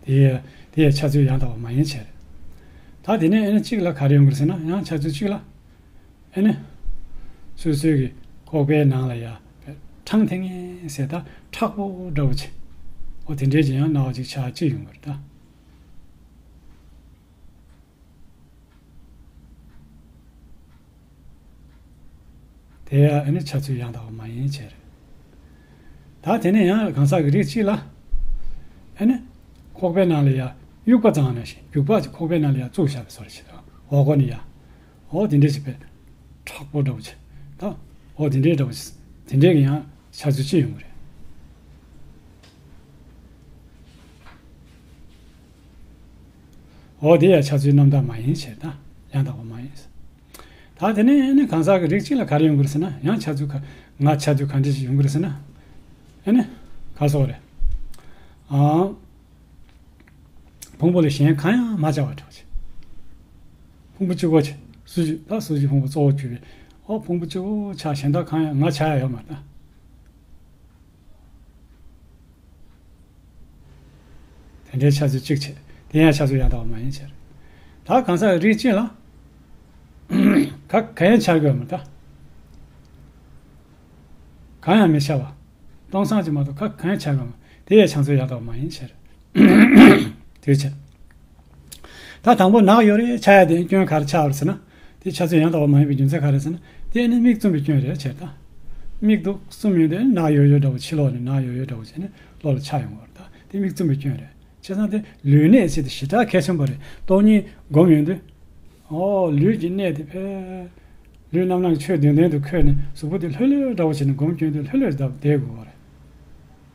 དེ་ཡས་དེ་ཡས་འཆར་ཚུལ་ཡང་དག་པ་མ་ཡིན་བྱས་རེད། ད་དེ་ནས་ཨེ་ནི་གཅིག་ལ་ག་རེ་ཡོང་གི་རེད་ཟེར་ན་ཡང་འཆར་ཚུལ་གཅིག་ལ། ཨེ་ནི། སོ་སོའི་གི་ལྐོག་པའི་ནང་ལ་ཡ། ཕྲང་ཐེངས་ངེ་ཟེར་ད་མཁྲེགས་པོ་འདྲ་བོ་ཅིག་ཨོ་དེ་འདྲའི་ཅིག་ཡང་སྣང་བ་ཅིག་ཆགས་ཅིག་ཡོང་གི་རེད་ད། དེ་ཡང་ཨ་ནི་འཆར་ཚུལ་ཡང་དག་པ་མ་ཡིན་བྱས་རེད། ད་དེ་ནས་ཡང་གང་ཟག་གི་རིགས་གཅིག་ལ་ཨ་ནི་ཁོག་པའི་ནང་ལ་ཡང་དབྱུག་པ་བརྫངས་ནས་ཤིང་རྒྱུག་པ་ཅིག་ཁོག་པའི་ནང་ལ་ཡང་བཙུགས་བཞག་པའི་བཟོ་འདྲ་ཞིག་དང་འོག་སྒོ་ནས་ཡང་འོ་དེ་འདྲས་ཅིག་པས་མཁྲེགས་པོ་འདྲ་བོ་ཅིག་དང་འོ་དེ་འདྲས་འདྲ་བོ་ཅིག་དེ་འདྲས་ཀྱི་ཡང་འཆར་ཚུལ་ཅིག་ཡོང་གི་རེད། འོ་དེ་ཡང་འཆར་ཚུལ་རྣམ་དག་མ་ཡིན་ཞེས་དང་ཡང་དག་པ་མ་ཡིན། ད་དེ་ནས་ཨ་ནི་གང་ཟག་གི་རིགས་གཅིག་ལ་ག་རེ་ཡོང་གི་རེད་ཟེར་ན་ཡང་འཆར་ཚུལ་ག་ང་འཆར་ཚུལ་ག་འདྲ་ཞིག་ཡོང་གི་རེད་ཟེར་ན་ཨ་ནི་ག་སོགས་རེད། ཨང་། ཕུང་པོ་ལས་གཞན་གང་ཡང་མ་འཆར་བ་འདྲ་བོ་ཅིག་ཕུང་པོ་གཅིག་པོ་ཅིག་སུ་ཅིག་ད་སུ་ཅིག་ཕུང་པོ་གཙོ་བོ་གྱུར་པའི་ཨོ་ཕུང་པོ་གཅིག་པོ་ཆགས་གཞན་དག་གང་ཡང་ང་འཆར་ཡ་ཡོད་མ་རེད་ད། དེ་འདྲའི་འཆར་ཚུལ་གཅིག་བྱས། དེ་ཡང་འཆར་ཚུལ་ཡང་དག་པ་མ་ཡིན་ཕྱིར། ད་གང་ཟག་རིགས་གཅིག་ལ། ག་ག་ཡང་འཆར་དགོས་མ་ད། གང་ཡང་མི་འཆར་བ། སྟོང་སང་གཅིག་མ་གཏོགས་ག་ག་ཡང་འཆར་དགོས་མ། དེ་ཡང་འཆར་ཚུལ་ཡང་དག་པ་མ་ཡིན་ཕྱིར། དེ་བྱས། ད་དང་པོ་ནག་ཡོད་རེད་འཆར་ཡ་དེ་སྐྱོན་ག་རེ་ཆགས་པ་རེད་ཟེར་ན། དེ་འཆར་ཚུལ་ཡང་དག་པ་མ་ཡིན་པའི་རྒྱུ་མཚན་ག་རེ་ཟེར་ན། དེ་ནི་མིག་བཙུམ་པའི་སྐྱོན་རེད་ཟེར་ད། མིག་ཏོ་བཙུམ་ཡོང་དུས་ནག་ཡོད་ཡོད་འདྲ་བོ་ཕྱི་ལོགས་ནས་ནག་ཡོད་ཡོད་འདྲ་བོ་བྱས་ནས་བློ་ལ་འཆར་ཡོང་བ་རེད་ད། དེ་མིག་བཙུམ་པའི་སྐྱོན་རེད། བྱས་ཙང་དེ་ལུས་གནད་ཟེར་དེ་ཞེ་དྲག་གལ་ཆེན་པོ་རེད། སྟོང་ཉིད་སྒོམ་ཡོང་དུས། ཨོ་ལུས་ཀྱི་གནད་དེ་ཕལ། ལུས་རྣམ་སྣང་ཆོས་བདེན་བདེན་དུ་འཁོད་ནས་གཟུགས་པོ་དེ་ལྷོད་ལྷོད་འདྲ་བོ་བྱས་ནས་སྒོམ་སྐྱོན་དུས་ལྷོད་ལྷོད་བསྡད་དགོས་པ་རེད།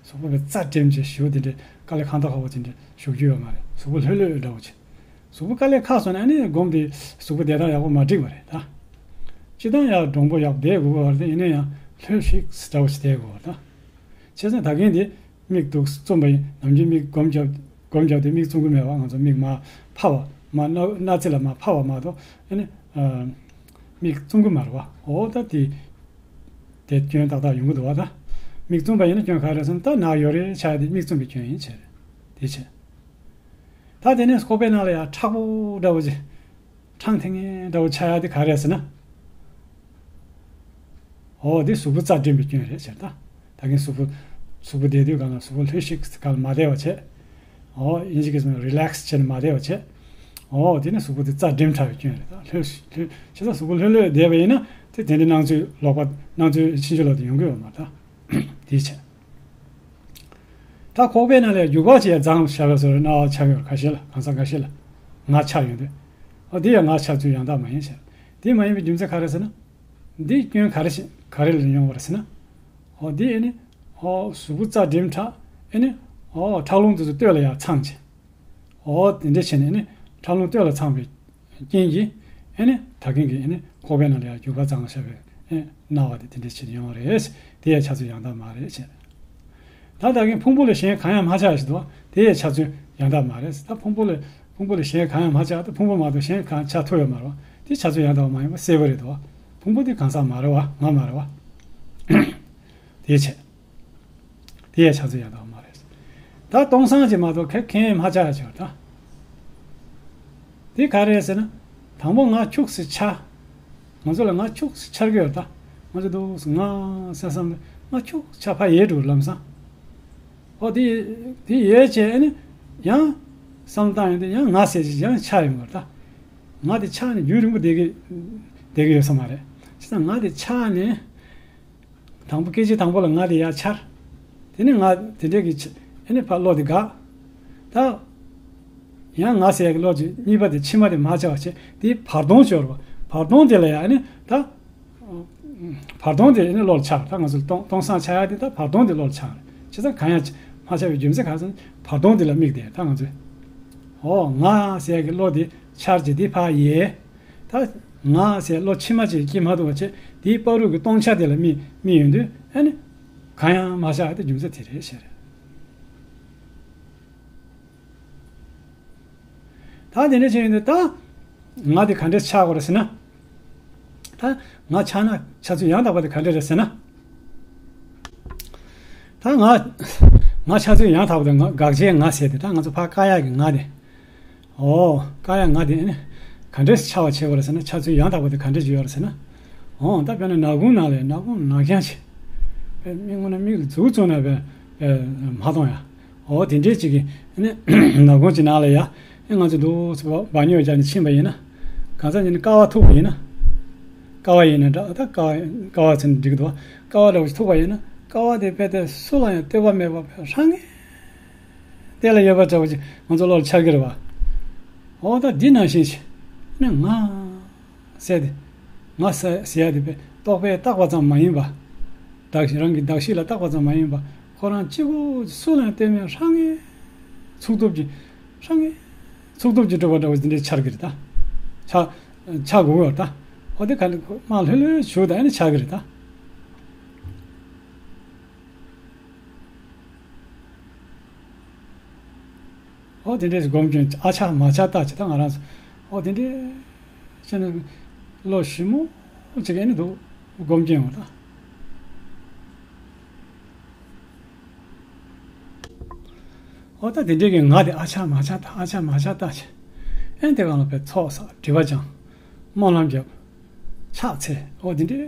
གཟུགས་པོ་བའི་རྩ་འགྲིམ་བྱས་ཞུ་དེ་འདྲའི་དཀའ་ལས་ཁག་ཐག་ཁག་པོ་དེ་འདྲ་ཞུ་རྒྱུ་ཡོད་མ་རེད། གཟུགས་པོ་ལྷོད་ལྷོད་འདྲ་བོ་བྱས། གཟུགས་པོ་དཀའ་ལས་ཁག་སོང་ན་ཨ་ནི་སྒོམ་དེ་གཟུགས་པོ་བསྡད་སྟངས་ཡག་པོ་མ་འགྲིག་པ་རེད་ད། སྤྱིར་བཏང་ཡང་འདྲོང་པོ་ཡག་པོ་བསྡད་དགོས་པ་རེད་ད། ཡིན་ན་ཡང་ལྷོད་ཤིག་འདྲ་བོ་ཞིག་བསྡད་དགོས་པ་རེད་ད། བྱས་ཙང་ད་གིན་དེ་མིག་ཏོ་བཙུམ་པ་ཡིན་ནམ་རྒྱུན་མིག་སྒོམ་རྒྱབ་སྒོམ་རྒྱབ་དེ་མིག་བཙུམ་གི་མེད་པ། ང་ཚོ་མིག་མར་ཕབ་པ་མར་སྣ་སྣ་རྩེ་ལ་མར་ཕབ་པ་མ་གཏོགས་ཨ་ནི་མིག་བཙུམ་གི་མ་རེད་པ། འོ་ད་དེ་དེ་སྐྱོན་ཏག་ཏག་ཡོང་གི་འདུག་པ་ད། མིག་བཙུམ་པ་ཡིན་ན་སྐྱོན་ག་རེ་སོང་ད་ནག་ཡོད་རེད་འཆར་ཡ་དེ་མིག་བཙུམ་པའི་སྐྱོན་ཡིན་ཕྱིར། དེ་བྱས། ད་དེ་ནས་ཁོག་པའི་ནང་ལ་ཡང་མཁྲེགས་པོ་འདྲ་བོ་ཅིག་ཁྲང་ཐིང་ངེ་འདྲ་བོ་འཆར་ཡ་དེ་ག་རེ་ཟེར་ན། འོ་དེ་གཟུགས་པོ་རྩ་འགྲིམ་པའི་སྐྱོན་རེད་ཟེར་ད། ད་གིན་གཟུགས་པོ་གཟུགས་པོ་བསྡད་དུས་གང་ལ་གཟུགས་པོ་ལྷོད་ཤིག་གང་ལ་མ་བསྡད་པ་བྱས། འོ་དབྱིན་ཇི་གིས་ཟེར་ན་རི་ལེགས་བྱས་ནས་མ་བསྡད་པ་བྱས། འོ་དེ་ནི་གཟུགས་པོ་དེ་རྩ་འགྲིམ་དྲགས་པའི་སྐྱོན་རེད་ད། ལྷོད་ལྷོད་བྱས་ཙང་གཟུགས་པོ་ལྷོད་ལྷོད་བསྡད་པ་ཡིན་ན་དེ་དེ་འདྲའི་སྣང་ཚུལ་ལོག་པ་སྣང་ཚུལ་ཕྱིན་ཅི་ལོག་ཏུ་ཡོང་གི་ཡོད་མ་རེད་ད། དེ་བྱས། ད་ཁོག་པའི་ནང་ལ་རྒྱུག་པ་ཅིག་ཡང་བརྫངས་བཞག་པའི་བཟོ་འདྲ་སྣང་བ་འཆར་ཡོང་ཁ་ཤས་ལ་གང་ཟག་འགའ་ཤས་ལ་ང་འཆར་ཡོང་དུས། ཨོ་འདི་ཡང་ང་འཆར་ཚུལ་ཡང་དག་མ་ཡིན་ཟེར། འདི་མ་ཡིན་པའི་རྒྱུ་མཚན་ག་རེ་ཟེར་ན། འདི་སྐྱོན་ག་རེ་ཞིག་ག་རེ་ལ་ཡོང་བ་རེད་ཟེར་ན། ཨོ་འདི་ཨེ་ནི། ཨོ་གཟུགས་པོ་རྩ་འགྲིམ་དྲགས་ཨེ་ནི། ཨོ་ཁྲག་རླུང་དེ་ཚོ་སྟོད་ལ་ཡར་འཚངས་བྱས། ཨོ་དེ་འདྲ་བྱས་ནས་ཨེ་ནི་ཁྲག་རླུང་སྟོད་ལ་འཚངས་པའི་རྐྱེན་གྱིས་ཨེ་ནི་ད་གིན་གྱི་ཨེ་ནི་ཁོག་པའི་ནང་ལ་ཡང་རྒྱུག་པ་བརྫངས་བཞག་པའི་ཨེ་སྣང་བ་དེ་དེ་འདྲ་བྱས་ནས་ཡོང་བ་རེད། དེ་ཡང་འཆར་ཚུལ་ཡང་དག་མ་རེད་ཅེས། ད་ད་གིན་ཕུང་པོ་ལས་གཞན་གང་ཡང་མ་ཆགས་ཞེས་འདུག་བ། དེ་ཡང་འཆར་ཚུལ་ཡང་དག་མ་རེད། ད་ཕུང་པོ་ལས་ཕུང་པོ་ལས་གཞན་གང་ཡང་མ་ཆགས་ད་ཕུང་པོ་མ་གཏོགས་གཞན་གང་ཆགས་ཐུབ་ཡོད་མ་རེད་བ། དེ་འཆར་ཚུལ་ཡང་དག་མ་ཡིན་པ་གསལ་པོ་རེད་འདུག་བ། ཕུང་པོ་དེ་གང་ཟག་མ་རེད་བ་ང་མ་རེད་བ། དེ་བྱས། དེ་ཡང་འཆར་ཚུལ་ཡང་དག་མ་རེད། ད་སྟོང་སང་ཅིག་མ་གཏོགས་ག་གང་ཡང་མ་ཆགས་ཡ་ཆོག་ད། དེ་ག་རེད་ཟེར་ན། དང་པོ་ང་ཁྱུག་སེ་འཆར། ང་ཚོ་ལ་ང་ཁྱུག་སེ་འཆར་གི་ཡོད་ད། ང་ཚོ་འདུག་སེ་ང་སེ་བསམ་ང་ཁྱུག་སེ་འཆར་ཕར་ཡལ་འགྲོ་ལམ་སང་། ཨོ་དེ་དེ་ཡལ་བྱས་ཨ་ནི་ཡང་། བསམ་བཏང་ཡོང་དུས་ཡང་ང་ཟེར་ཅིག་ཡང་འཆར་ཡོང་གི་རེད་ད། ང་དེ་འཆར་ནས་རྒྱུན་རིང་པོ་བསྡད་ཀྱི་བསྡད་ཀྱི་ཡོད་ས་མ་རེད། བྱས་ཙང་ང་དེ་འཆར་ནས། དང་པོ་སྐད་ཅིག་དང་པོ་ལ་ང་དེ་ཡར་འཆར། དེ་ནས་ང་དེ་འདྲས་ཀྱི་ཆ་ཨ་ནི་ཕར་བློ་དེ་འགག་ད། ཡང་ང་ཟེར་ཡག་གི་བློ་དེ་གཉིས་པ་དེ་ཕྱི་མ་དེ་མ་འཆར་བ་བྱས་དེ་བར་སྟོང་ཤོར་བ། བར་སྟོང་དེ་ལ་ཡང་ཨ་ནི་ད། བར་སྟོང་དེ་ཨ་ནི་བློ་ལ་འཆར། ད་ང་ཚོ་སྟོང་སྟོང་སང་འཆར་ཡག་དེ་ད་བར་སྟོང་དེ་བློ་ལ་འཆར། བྱས་ཙང་གང་ཡང་མ་འཆར་བའི་རྒྱུ་མཚན་ག་རེ་ཟེར་ན་བར་སྟོང་དེ་ལ་དམིགས་ཏེ་ད་ང་ཚོས། ཨོ་ང་ཟེར་ཡག་གི་བློ་དེ་འཆར་བྱས་དེ་ཕར་ཡལ། ད་ང་ཟེར་བློ་ཕྱི་མ་ཅིག་སྐྱེ་མ་ཐུབ་པ་བྱས་དེའི་བར་དུ་གི་སྟོང་ཆ་དེ་ལ་དམིགས་དམིགས་ཡོང་དུས་ཨ་ནི། གང་ཡང་མ་བཞག་དེ་རྒྱུ་མཚན་དེ་རེད་ཟེར། ད་དེ་འདྲ་བྱས་ཡོང་དུས་ད། ང་དེ་ག་འདྲས་ཆགས་དགོས་རེད་ཟེར་ན། ད་ང་ཆགས་ན་འཆར་ཚུལ་ཡང་དག་པ་དེ་ག་འདྲས་རེད་ཟེར་ན། ད་ང་ང་འཆར་ཚུལ་ཡང་དག་པ་དེ་ང་དགག་བྱའི་ང་ཟེར་དེ་ད་ང་ཚོ་ཕར་བཀག་ཡག་གི་ང་དེ། ཨོ། བཀག་ཡག་ང་དེ་ནི། ག་འདྲས་འཆར་བ་བྱེད་དགོས་རེད་ཟེར་ན་འཆར་ཚུལ་ཡང་དག་པ་དེ་ག་འདྲས་ཅིག་ཡོད་རེད་ཟེར་ན། ཨོ་ད་དཔེར་ན་ནག་ཁུང་ནང་ལ་ནག་ཁུང་ནག་རྐྱང་ཅིག་དཔེ་མིག་སྔོན་ན་མིག་ལ་མཛུབ་བཙུགས་ན་དཔེ་དཔེ་མ་མཐོང་ཡ། ཨོ་དེ་འདྲས་ཅིག་གི་ནི་ནག་ཁུང་ཅིག་ནང་ལ་ཡ་ཨེ་ང་ཚོ་འདུག་སེ་བག་ཉོ་རྒྱག་ནས་ཕྱིན་པ་ཡིན་ན། གང་ཟག་ཅིག་ནི་ཀ་བ་ཐུག་པ་ཡིན་ན། ཀ་བ་ཡིན་ན་འདྲ། ད་ཀ་བ་ཀ་བ་ཚོན་འགྲིག་འདུག་ཀ་བ་འདྲ་བོ་ཞིག་ཐུག་པ་ཡིན་ན། ཀ་བ་དེ་རྦད་དེ་སུ་ལ་ཡང་ལྟོས་པ་མེད་པར་རང་ངེས་དེ་ལ་ཡོད་པ་འདྲ་བོ་ཞིག་ང་ཚོ་བློ་ལ་འཆར་གྱི་རེད་བ། འོ་ད་འདི་ནང་བཞིན་ཞིག་ནི་ང་ཟེར་ཏེ། ང་ཟེར་ཟེར་ཡ་དེ་རྦད་རྟོག་པས་བཏགས་པ་ཙམ་མ་ཡིན་པ། གདགས་གཞི་རང་གི་གདགས་གཞི་ལ་བཏགས་པ་ཙམ་མ་ཡིན་པ། ཁོ་རང་གཅིག་པུ་སུ་ལ་ཡང་ལྟོས་མེད་རང་ངེས་ཚུགས་ཐུབ་ཀྱི། རང་ངེས་ཚུགས་ཐུབ་ཀྱི་གྲུབ་པ་འདྲ་བོ་དེ་འདྲའི་འཆར་གྱི་རེད་ད། འཆར་འཆར་དགོས་ཀྱི་ཡོད་རེད་ད། འོ་དེ་ག་ལེ་མ་ལྷོད་ལྷོད་བྱུག་ད་ཨ་ནི་འཆར་གྱི་རེད་ད། འོ་དེ་འདྲས་སྒོམ་སྐྱོན་ཨ་ཆག་མ་ཆག་ལྟ་ཅི་ད་ང་རང་ཚོ། འོ་དེ་འདྲས་བྱས་ནས་བློ་ཞིབ་མོ་ཅིག་ཨ་ནི་འདུག་སྒོམ་སྐྱོན་འོ་ད། འོ་ད་དེ་འདྲས་ཀྱི་ང་དེ་ཨ་ཆག་མ་ཆག་ལྟ། ཨ་ཆག་མ་ཆག་ལྟ་ཅི། ཨ་ནི་དེ་གང་ལ་བས་ཚོགས་བསགས་སྒྲིབ་པ་སྦྱང་། སྨོན་ལམ་བརྒྱབ། ཕྱག་འཚལ། འོ་དེ་འདྲས་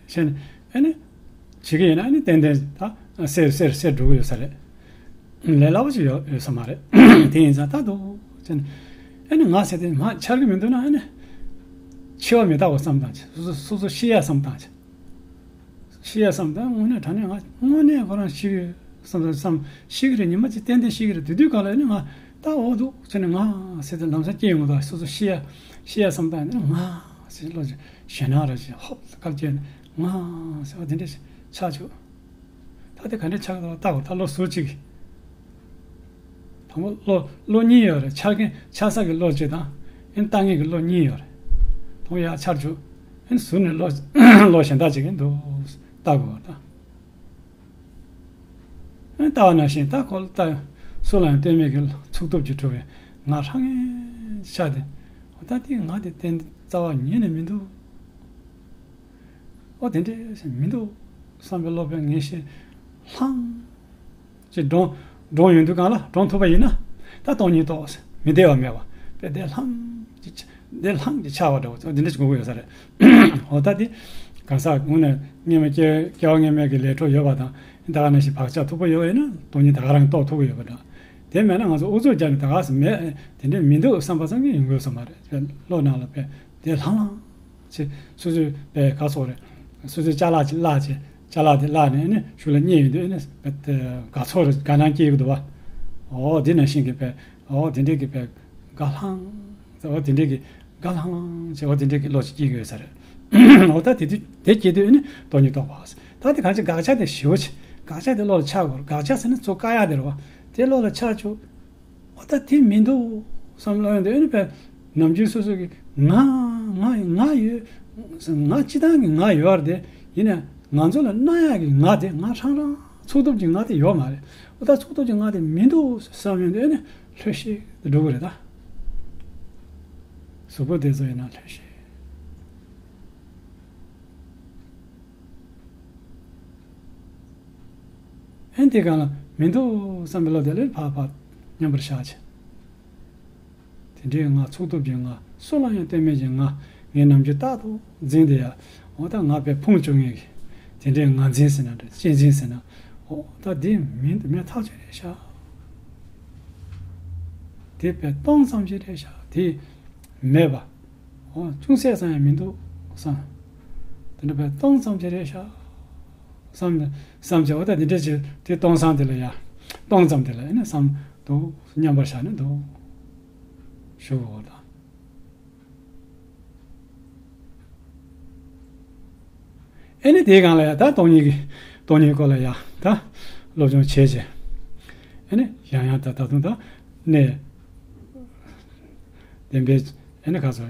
བྱས་ནས་ཨ་ནི་བྱེད་ཀྱི་ཡིན་ན་ཨ་ནི་ཏན་ཏན་ད་སེལ་སེལ་སེལ་འགྲོ་གི་ཡོད་ས་རེད། ལས་སླ་པོ་ཅིག་ཡོད་ཡོད་ས་མ་རེད། དེ་ཡིན་ཙང་ད་དུ་བྱས་ནས་ཨ་ནི་ང་ཟེར་དེ་མ་འཆར་གི་མི་འདུག་ན་ཨ་ནི་འཆི་བ་མི་རྟག་པ་བསམ་བཏང་ཅི། སོ་སོ་སོ་སོ་ཤི་ཡ་བསམ་བཏང་ཅི། ཤི་ཡ་བསམ་ད་དངོས་གནས་དྲང་གནས་ང་དངོས་གནས་ཁོ་རང་ཤི་གི་བསམ་ད་བསམ་ཤི་གི་རེད། ཉི་མ་གཅིག་ཏན་ཏན་ཤི་གི་རེད། དེ་དུས་ག་ལ་ནི་ང་ད་འོ་འདུག་ཟེར་ནས་ང་ཟེར་ཏེ་ལམ་སང་སྐྱེ་ཡོང་གི་འདུག་སོ་སོ་ཤི་ཡ་ཤི་ཡ་བསམ་ད་ནི་ང་ཟེར་བློ་ཅིག་ཞེད་སྣང་ར་ཅིག་ཧོབ་སྐབས་སྐྱེ་ནས་ང་ཟེར་བ་དེ་འདྲ་ཞིག་ཆགས་བྱུང་། ད་དེ་ག་འདྲ་ཆགས་འདུག་ལྟ་དགོས། ད་བློ་གཟུ་བྱེད་ཀྱི། དང་པོ་བློ་བློ་གཉིས་ཡོད་རེད། འཆར་མཁན་འཆར་ས་གི་བློ་གཅིག་དང་། ཨེ་ནི་ལྟ་མཁན་གྱི་བློ་གཉིས་ཡོད་རེད། དང་པོ་ཡར་འཆར་བཅུག་ཨེ་ནི་ཟུར་ནས་བློ་བློ་གཞན་དག་ཅིག་གིས་འདུག་ལྟ་དགོས་པ་དང་། ཨེ་ནི་ལྟ་བ་ནང་བཞིན་ད་ཁོ་ལ་ལྟ། སུ་ལ་ཡང་ལྟོས་མེད་ཀྱི་ཚུགས་ཐུབ་ཀྱི་གྲུབ་པའི་ང་རང་ངེས་ཆགས་ཏེ། འོ་ད་དེ་ང་དེ་གཏན་རྩ་བ་ཉིད་ནས་མི་འདུག་ཨོ་དེ་འདྲས་མི་འདུག་བསམ་པའི་བློ་དཔེ་ངེས་ཤེས་ལྷང་། ཅེས་འགྲོ་འགྲོ་ཡོང་དུས་གང་ལ་འགྲོ་ཐུབ་པ་ཡིན་ན། ད་སྟོང་ཉིད་རྟོགས། མི་བདེ་བ་མེད་པ། དཔེ་བདེ་ལྷང་ཅིག་བདེ་ལྷང་ཅིག་ཆགས་པ་འདྲ་བོ་འདི་འདྲ་ཞིག་དགོས་ཀྱི་ཡོད་ས་རེད། འོ་ད་འདི་གང་ཟག་དངོས་གནས་སྔོན་མ་སྐྱེ་སྐྱེ་བ་སྔོན་མའི་གི་ལས་འཕྲོ་ཡོད་པ་དང་། ད་ག་ནང་བཞིན་བག་ཆགས་མཐུག་པོ་ཡོད་པ་ཡིན་ན་སྟོང་ཉིད་ད་ག་རང་རྟོགས་ཐུབ་ཀྱི་ཡོད་པ་འདྲ། དེ་མེད་ན་ང་ཚོ་ཨུ་ཚུགས་རྒྱག་ནས་ད་ག་སེ་མེད་དེ་འདྲས་མི་འདུག་བསམ་པ་ཙམ་གྱིས་ཡོང་དགོས་ས་མ་རེད། བློ་ནང་ལ་དཔེ་བདེ་ལྷང་ལྷང་། ཅེས་སོ་སོའི་པའི་ག་སོགས་རེད། སོ་སོའི་ཅ་ལག་ཅིག་བརླག་ཅེས་ཅ་ལག་དེ་བརླག་ནས་ནི་གཞུག་ལ་རྙེད་ཡོང་དུས་ནི་དགའ་ཚོར་དགའ་སྣང་སྐྱེ་གི་འདུག་བ། འོ་འདི་ནང་བཞིན་གྱི་པའི་འོ་དེ་འདྲའི་གི་པའི་དགའ་ལྷང་། འོ་དེ་འདྲའི་གི་དགའ་ལྷང་ལྷང་ཅེས་འོ་དེ་འདྲའི་གི་བློ་ཅིག་སྐྱེ་གི་ཡོད་ས་རེད། འོ་ད་དེ་དུས་དེ་སྐྱེ་དུས་ནི་སྟོང་ཉིད་རྟོགས་པ། ད་དེ་གང་ཅི་དགག་བྱ་དེ་ཞེ་པོ་ཅིག་དགག་བྱ་དེ་བློ་ལ་འཆར་དགོས། དགག་བྱ་ཟེར་ན་ཚུར་བཀག་ཡག་དེ་རེད་བ། དེ་བློ་ལ་འཆར་བཅུག་འོ་ད་དེ་མི་འདུག་བསམ་བློ་ཡོང་དུས་ཨེ་ནི་པས་ནམ་རྒྱུན་སོ་སོ་གི་ང་ང་ང་ཡོད། ང་སྤྱི་བཏང་གི་ང་ཡོད་རེད་དེ། ཡིན་ན་ང་ཚོ་ལ་གནང་ཡག་གི་ང་དེ་ང་རང་རང་ཚུགས་ཐུབ་ཀྱི་ང་དེ་ཡོད་མ་རེད། འོ་ད་ཚུགས་ཐུབ་ཀྱི་ང་དེ་མི་འདུག་བསམ་ཡོང་དུས་ཨེ་ནི་ལྷོད་ཤིག་ཏུ་འགྲོ་གི་རེད་ད། གཟུགས་པོ་དེ་ཚོ་ཡིན་ན་ལྷོད་ཤིག་ཨེ་དེ་གང་ལ་མི་འདུག་བསམ་པའི་བློ་དེ་ལས་ཕར་ཕར་མཉམ་པར་བཞག་བྱས། དེ་འདྲའི་ང་ཚུགས་ཐུབ་ཀྱི་ང་སུ་ལ་ཡང་ལྟོས་མེད་ཀྱི་ང་ངས་ནམ་རྒྱུན་རྟག་ཏུ་འཛིན་བསྡད་ཡ། འོ་ད་ང་དཔེ་ཕུང་བཅུག་ངེས་ཀྱི་དེ་འདྲའི་ང་འཛིན་ཟེར་ན་འདྲ་གཅེས་འཛིན་ཟེར་ན། འོ་ད་དེ་མིན་དུ་མེད་ཐག་ཆོད་རེད་ཤག་དེ་དཔེ་སྟོང་ཙམ་ཞིག་རེད་ཤག་དེ་མེད་པ། འོ་ཅུང་ཟད་ཙམ་ཡང་མི་འདུག་བསམ། དེ་འདྲ་དཔེ་སྟོང་ཙམ་ཞིག་རེད་ཤག་བསམ་བསམ་བྱས། འོ་ད་འདི་འདྲ་ཅིག་དེ་སྟོང་སང་དེ་ལ་ཡ། སྟོང་ཙམ་དེ་ལ་ཨེ་ནི་བསམ་འདུག་མཉམ་པར་བཞག་ནས་འདུག་ཞུ་འོ་ད། ཨེ་ནི་དེའི་སྒང་ལ་ཡ་ད་སྟོང་ཉིད་ཀྱི་སྟོང་ཉིད་སྐོར་ལ་ཡ་ད་སློབ་སྦྱོང་བྱས་བྱས། ཨེ་ནི་ཡང་ཡང་ད་ད་དུང་ད་གནས། བདེན་པའི་ཨེ་ནི་ཁ་སོ།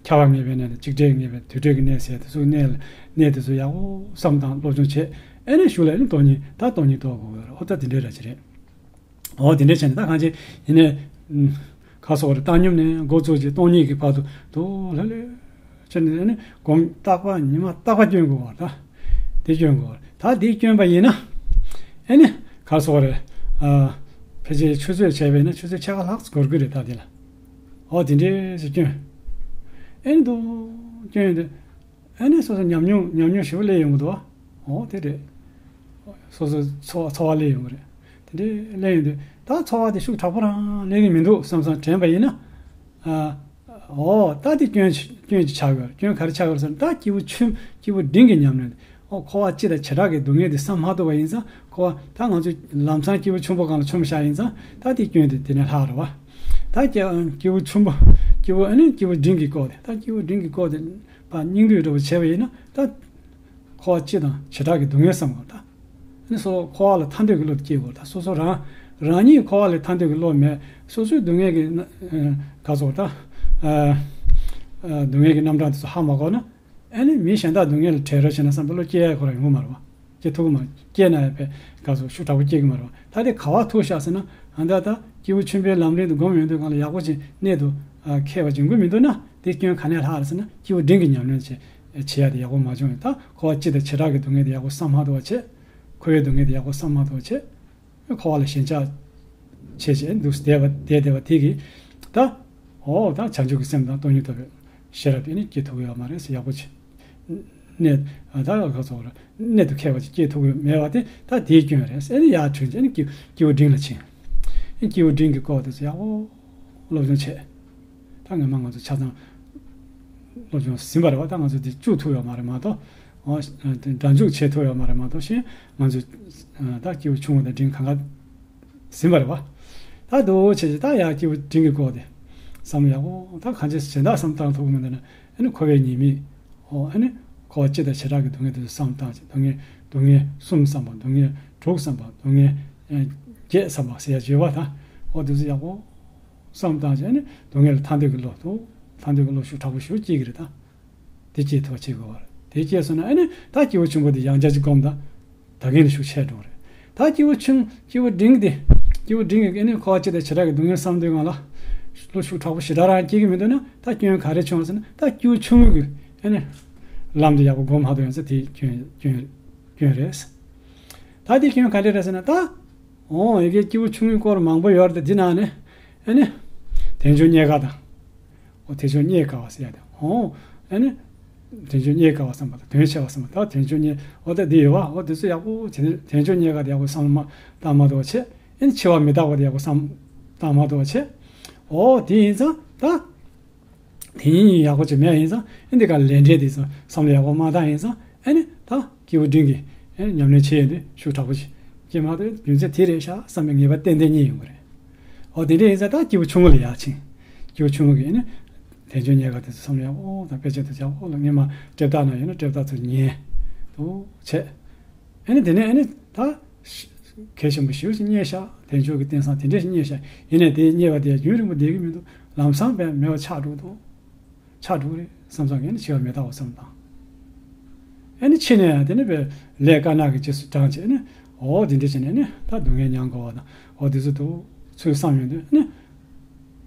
ཁྱབ་པ་ངེས་པའི་གནས་དང་གཅིག་བྲལ་ངེས་པའི་དུས་འབྲས་ཀྱི་གནས་ཟེར་དེ་ཚོའི་གནས་ལ་གནས་དེ་ཚོ་ཡག་པོ་བསམ་དང་སློབ་སྦྱོང་བྱས། ཨེ་ནི་གཞུག་ལ་ཨེ་ནི་སྟོང་ཉིད་ད་སྟོང་ཉིད་རྟོགས་དགོས་པ་རེད། ཨོ་ད་དེ་འདྲའི་ར་ཅི་རེད། ཨོ་དེ་འདྲའི་བྱས་ནས་ད་གང་ཅི་ཡིན་ནའི་ཁ་སོ་རེ་བཏང་སྙོམས་ནས་འགོ་བཙུགས་ཀྱི་སྟོང་ཉིད་ཀྱི་བར་དུ་དུ་ལྷོད་ལྷོད། བྱས་ནས་ཨེ་ནི་སྒོམ་རྟག་པ་ཉི་མ་རྟག་པ་སྐྱོན་དགོས་པ་ད། དེ་སྐྱོན་དགོས་པ་ད། དེ་སྐྱོན་པ་ཡིན་ན་ཨེ་ནི་ག་སོགས་རེད། ཨ་ཕལ་ཆེར་ཆུ་ཚོད་བྱས་པས་ན་ཆུ་ཚོད་ཕྱེད་ཀ་ལྷག་ཙམ་འགོར་གི་རེད་ད་དེ་ལ། ཨོ་དེ་འདྲའི་ཞིག་སྐྱོན། ཨེ་ནི་འདུག་སྐྱོན་ཡོང་དུས་ཨེ་ནི་སོ་སོ་ཉམས་མྱོང་ཉམས་མྱོང་ཞེ་པོ་སླེབས་ཡོང་གི་འདུག་ཨོ་དེ་རེད། སོ་སོ་ཚོར་བ་ཚོར་བ་སླེབས་ཡོང་གི་རེད། དེ་འདྲའི་སླེབས་ཡོང་དུས་ད་ཚོར་བ་དེ་ཤུགས་དྲག་པོ་རང་སླེབས་ཀྱི་མི་འདུག་བསམ་བསམ་དྲན་པ་ཡིན་ན། ཨ། ཨོ་ད་དེ་སྐྱོན་ཅིག་སྐྱོན་ཅིག་ཆགས་ཡོད་རེད། སྐྱོན་ག་རེ་ཆགས་ཡོད་རེད་ཟེར་ན། ད་སྐྱེས་བུ་ཆུན་སྐྱེས་བུ་འབྲིང་གི་ཉམས་ལེན། ཨོ་འཁོར་བ་སྤྱི་དང་བྱེ་བྲག་གི་སྡུག་བསྔལ་དེ་བསམ་མ་ཐུབ་པ་ཡིན་ཙང་། འཁོར་བ་ད་ང་ཚོ་ལམ་སང་སྐྱེས་བུ་ཆུན་པོ་སྒང་ལ་མཆོང་བཞག་ཡིན་ཙང་། ད་དེ་སྐྱོན་དེ་དེ་ནས་ལྷག་རེད་བ། ད་སྐྱེ་སྐྱེས་བུ་ཆུན་པོ་སྐྱེས་བུ་ཨ་ནི་སྐྱེས་བུ་འབྲིང་གི་སྐོར་དེ། ད་སྐྱེས་བུ་འབྲིང་གི་སྐོར་དེ་ཕར་སྙིང་བསྡུས་འདྲ་པོ་བྱས་པ་ཡིན་ན། ད་འཁོར་བ་སྤྱི་དང་བྱེ་བྲག་གི་སྡུག་བསྔལ་བསམ་དགོས། ད་ཨ་ནི་སོ་སོ་འཁོར་བ་ལ་ཐར་འདོད་ཀྱི་བློ་སྐྱེ་དགོས། ད་སོ་སོ་རང་རང་ཉིད་འཁོར་བ་ལས་ཐར་འདོད་ཀྱི་བློ་མེད། སོ་སོའི་སྡུག་བསྔལ་གྱི་ན་ཨ་ག་ཚོད་ད་ཨ་ཨ་སྡུག་བསྔལ་གྱི་རྣམ་གྲངས་དེ་ཚོ་ཧ་མ་གོ་ན། ཨ་ནི་མི་གཞན་དག་སྡུག་བསྔལ་ལ་བྲེལ་རོགས་བྱས་ན་བསམ་པའི་བློ་སྐྱེ་ཡ་ཁོ་རང་ཡོང་གི་མ་རེད་བ། སྐྱེ་ཐུབ་ཀྱི་མ་རེད། སྐྱེས་ན་ཡང་དཔེ་ག་ཚོད་ཤུགས་དྲག་པོ་སྐྱེ་གི་མ་རེད་བ། ད་དེ་ག་བ་ཐུག་ཤག་ཟེར་ན། ཨ་ད་ད་སྐྱེས་བུ་ཆུན་པོའི་ལམ་རིམ་དུ་སྒོམ་ཡོང་དུས་སྒང་ལ་ཡག་པོ་ཅིག་གནད་དུ་ཨ་འཁེལ་བ་ཅིག་ཡོང་གི་མི་འདུག་ན། དེ་སྐྱོན་ག་ནས་ལྷག་རེད་ཟེར་ན། སྐྱེས་བུ་འབྲིང་གི་ཉམས་ལེན་བྱེད་བྱེད་ཡ་དེ་ཡག་པོ་མ་བྱུང་ཡོད། ད་འཁོར་བ་སྤྱི་དང་བྱེ་བྲག་གི་སྡུག་བསྔལ་དེ་ཡག་པོ་བསམ་མ་ཐུབ་པ་བྱས། འཁོར་བའི་སྡུག་བསྔལ་དེ་ཡག་པོ་བསམ་མ་ཐུབ་པ་བྱས། འཁོར་བ་ལ་ཞེན་ཆགས་བྱས་བྱས་འདུག་བསྡད་པ་བསྡད་བསྡད་པ་དེ་གིས་ད། ཨོ་ད་བྱང་ཆུབ་ཀྱི་སེམས་དང་སྟོང་ཉིད་རྟོགས་པའི་ཤེས་རབ་དེ་ནི་སྐྱེ་ཐུབ་ཀྱི་ཡོད་མ་རེད་ཟེར། ཡག་པོ་བྱས་ནས་ད་ག་ཚོད་རེད། གནད་དུ་འཁེལ་བ་ཅིག་སྐྱེ་ཐུབ་ཀྱི་མེད་པ་དེ་ད་དེའི་སྐྱོན་རེད་ཟེར་ནས། ཡར་བྲོས་བྱས་ནས་སྐྱེ་སྐྱེས་བུ་འབྲིང་ལ་ཕྱིན། སྐྱེས་བུ་འབྲིང་གི་སྐོར་དེ་ཚོ་ཡག་པོ་སློབ་སྦྱོང་བྱས། ད་སྔོན་མ་ང་ཚོ་ཆ་ཚང་སློབ་སྦྱོང་ཟིན་པ་རེད་བ། ད་ང་ཚོ་དེ་བཅུག་ཐུབ་ཡོད་མ་རེད་མ་གཏོགས། འོ་སྒྲ་འཇུག་བྱེད་ཐུབ་ཡོད་མ་རེད་མ་གཏོགས། གཞན་ང་ཚོ་ད་སྐྱེས་བུ་ཆུང་ངུ་དང་འབྲིང་གང་ག་ཟིན་པ་རེད་བ། ད་དུ་བྱས་ཀྱི་ད་ཡར་སྐྱེས་བུ་འབྲིང་གི་སྐོར་དེ་བསམ་བློ་ཡག་པོ་ད་གང་ཅི་གཞན་དག་བསམ་བཏང་ཐུབ་ཀྱི་མི་འདུག་ན། ཨ་ནི་འཁོར་བའི་ཉེས་དམིགས། ཨོ་ཨ་ནི་འཁོར་བ་སྤྱི་དང་བྱེ་བྲག་གི་སྡུག་བསྔལ་དེ་ཚོ་བསམ་བཏང་བྱས། སྡུག་བསྔལ་སྡུག་བསྔལ་གསུམ་བསམ་པ། སྡུག་བསྔལ་དྲུག་བསམ་པ། སྡུག་བསྔལ་ཨེ་བརྒྱད་བསམ་པ་ཟེར་ཡ་བརྗོད་པ་དང་། ཨོ་དེ་ཚོ་ཡག་པོ་བསམ་བཏང་བྱས། ཨ་ནི་སྡུག་བསྔལ་ལ་ཐར་འདོད་ཀྱི་བློ་དང་། ཐར་འདོད་ཀྱི་བློ་ཤུགས་དྲག་པོ་ཞིག་སྐྱེ་གི་རེད་ད། དེ་སྐྱེས་ཐུབ་པ་བྱེད་དགོས་པ་རེད། དེ་སྐྱེས་སོང་ན་ཨ་ནི་ད་སྐྱེས་བུ་ཆེན་པོ་དེ་ཡང་བསྐྱར་ཅིག་སྒོམ་དང་། ད་གིན་ལ་ཤུགས་ཆེ་འགྲོ་གི་རེད། ད་སྐྱེས་བུ་ཆུང་སྐྱེས་བུ་འབྲིང་དེ། སྐྱེས་བུ་འབྲིང་གི་ཨ་ནི་འཁོར་བ་སྤྱི་དང་བྱེ་བྲག་གི་སྡུག་བསྔལ་བསམ་དུས་སྒང་ལ་བློ་ཤུགས་དྲག་པོ་ཞེ་དྲག་རང་སྐྱེ་གི་མི་འདུག་ན། ད་སྐྱོན་ག་རེ་བྱུང་ཟེར་ན། ད་སྐྱེས་བུ་ཆུང་ངུ་གི་ཨ་ནི་ལམ་དེ་ཡག་པོ་སྒོམ་མ་ཐུབ་ཡོང་ཙང་དེ་སྐྱོན་སྐྱོན་སྐྱོན་རེད། ད་དེ་སྐྱོན་ག་འདྲ་རེད་ཟེར་ན། ད་འོ་ཡ་གི་སྐྱེས་བུ་ཆུང་ངུའི་སྐོར་མང་པོ་ཡོད་རེད་དེ། འདི་ནང་ནས་ཨ་ནི་དལ་འབྱོར་རྙེད་དཀའ་དང་། འོ་དལ་འབྱོར་རྙེད་དཀའ་བ་ཟེར་ཡ་དེ། འོ་ཨ་ནི་དལ་འབྱོར་རྙེད་དཀའ་བ་བསམ་པ་དང་། དོན་ཆེ་བ་བསམ་པ། ད་དལ་འབྱོར་རྙེད། འོ་ད་འདི་ཡོད་བ། འོ་དེ་ཚོ་ཡག་པོ་བྱས་ནས་དལ་འབྱོར་རྙེད་དཀའ་དེ་ཡག་པོ་བསམ་བློ་མ་བཏང་མ་ཐུབ་པ་བྱས། ཨ་ནི་འཆི་བ་མི་རྟག་པ་དེ་ཡག་པོ་བསམ་བཏང་མ་ཐུབ་པ་བྱས། འོ་དེ་ཡིན་ཙང་ད། དེ་ཉིད་ཡག་པོ་ཅིག་མེད་ཡིན་ཙང་། ཨ་འདི་ག་ལས་འབྲས་དེ་ཚོ་བསམ་བློ་ཡག་པོ་མ་བཏང་ཡིན་ཙང་། ཨ་ནི་ད་སྐྱེས་བུ་འབྲིང་གི་ཨ་ནི་ཉམས་ལེན་བྱེད་ཡོང་དུས་ཤུགས་དྲག་པོ་ཅིག་སྐྱེ་མ་ཐུབ། རྒྱུ་མཚན་དེ་རེད་ཤག་བསམ་པའི་ངེས་པ་ཏན་ཏན་རྙེད་ཡོང་གི་རེད། འོ་དེ་འདྲ་ཡིན་ཙང་ད་སྐྱེས་བུ་ཆུང་ངུ་ལ་ཡར་ཕྱིན། སྐྱེས་བུ་ཆུང་ངུ་གི་ཨ་ནི་དལ་འབྱོར་རྙེད་དཀའ་དེ་ཚོ་བསམ་བློ་ཡག་པོ་དང་། དཔེ་ཆ་དེ་ཚོ་ཡག་པོ་ལ། སྔོན་མ་འབྲས་རྟགས་ན་ཡོད་ན་འབྲས་རྟགས་ཚོ་ཉན་འདུག་བྱས། ཨ་ནི་དེ་ནས་ཨ་ནི་ད་གལ་ཆེན་པོ་ཞེ་པོ་ཅིག་རྙེད་ཤག་དལ་འབྱོར་གྱི་རྟེན་བཟང་དེ་འདྲ་ཞིག་རྙེད་ཤག་ཡིན་ནའི་དེ་རྙེད་པ་དེ་རྒྱུན་རིང་པོ་བསྡད་ཀྱི་མི་འདུག་ལམ་སང་དཔེ་མེད་པ་ཆགས་འགྲོ་འདུག་ཆགས་འགྲོ་གི་རེད་བསམ་བསམ་གྱི། ཨ་ནི་འཆི་བ་མི་རྟག་པ་བསམ་བཏང་། ཨ་ནི་འཆི་ནས་ཡང་དེ་ནི་དཔེ་ལས་དཀར་ནག་གི་རྗེས་སུ་འབྲངས་བྱས་ནས། འོ་དེ་འདྲ་བྱས་ནས་ནི་ད་སྡུག་བསྔལ་མྱང་དགོས་པ་དང་། འོ་དེ་ཚོ་འདུག་ཚུལ་བསམ་ཡོང་དུས་ནི།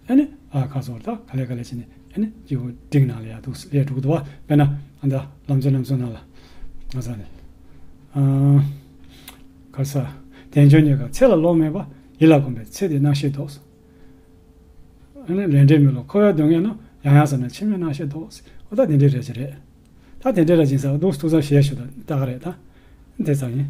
ཨ་ནི་ཨ་ཁ་སོར་ད་ག་ལེ་ག་ལེ་བྱས་ནས། ཨ་ནི་སྐྱེས་བུ་འབྲིང་ནང་ལ་ཡར་འདུག་སླེབས་འགྲོ་གི་འདུག་བ། དཔེར་ན་ཨ་ད་ལམ་གཙོ་ལམ་གཙོ་ནང་ལ་ང་ཚོ་ནི་ཨ་ག་ས་དལ་འབྱོར་རྙེད་དཀའ་ཚེ་ལ་ལོང་མེད་པ། ཡིད་ལ་གོམས་པས་ཚེ་འདིའི་སྣང་ཤས་ལྡོག་ཨ་ནི་ལས་འབྲས་མི་སློབ་འཁོར་བའི་སྡུག་བསྔལ་རྣམས། ཡང་ཡང་བསམས་ནས་ཕྱི་མའི་སྣང་ཤས་ལྡོག་འོ་ད་དེ་འདྲའི་རེད་ཅེས་རེད། ད་དེ་འདྲའི་ར་ཅིག་ས་འདུག་ཐུགས་བསམ་བཞེས་ཞུ་ད་ལྟ་ག་རེད་ད། དེ་ཙམ་ཡིན།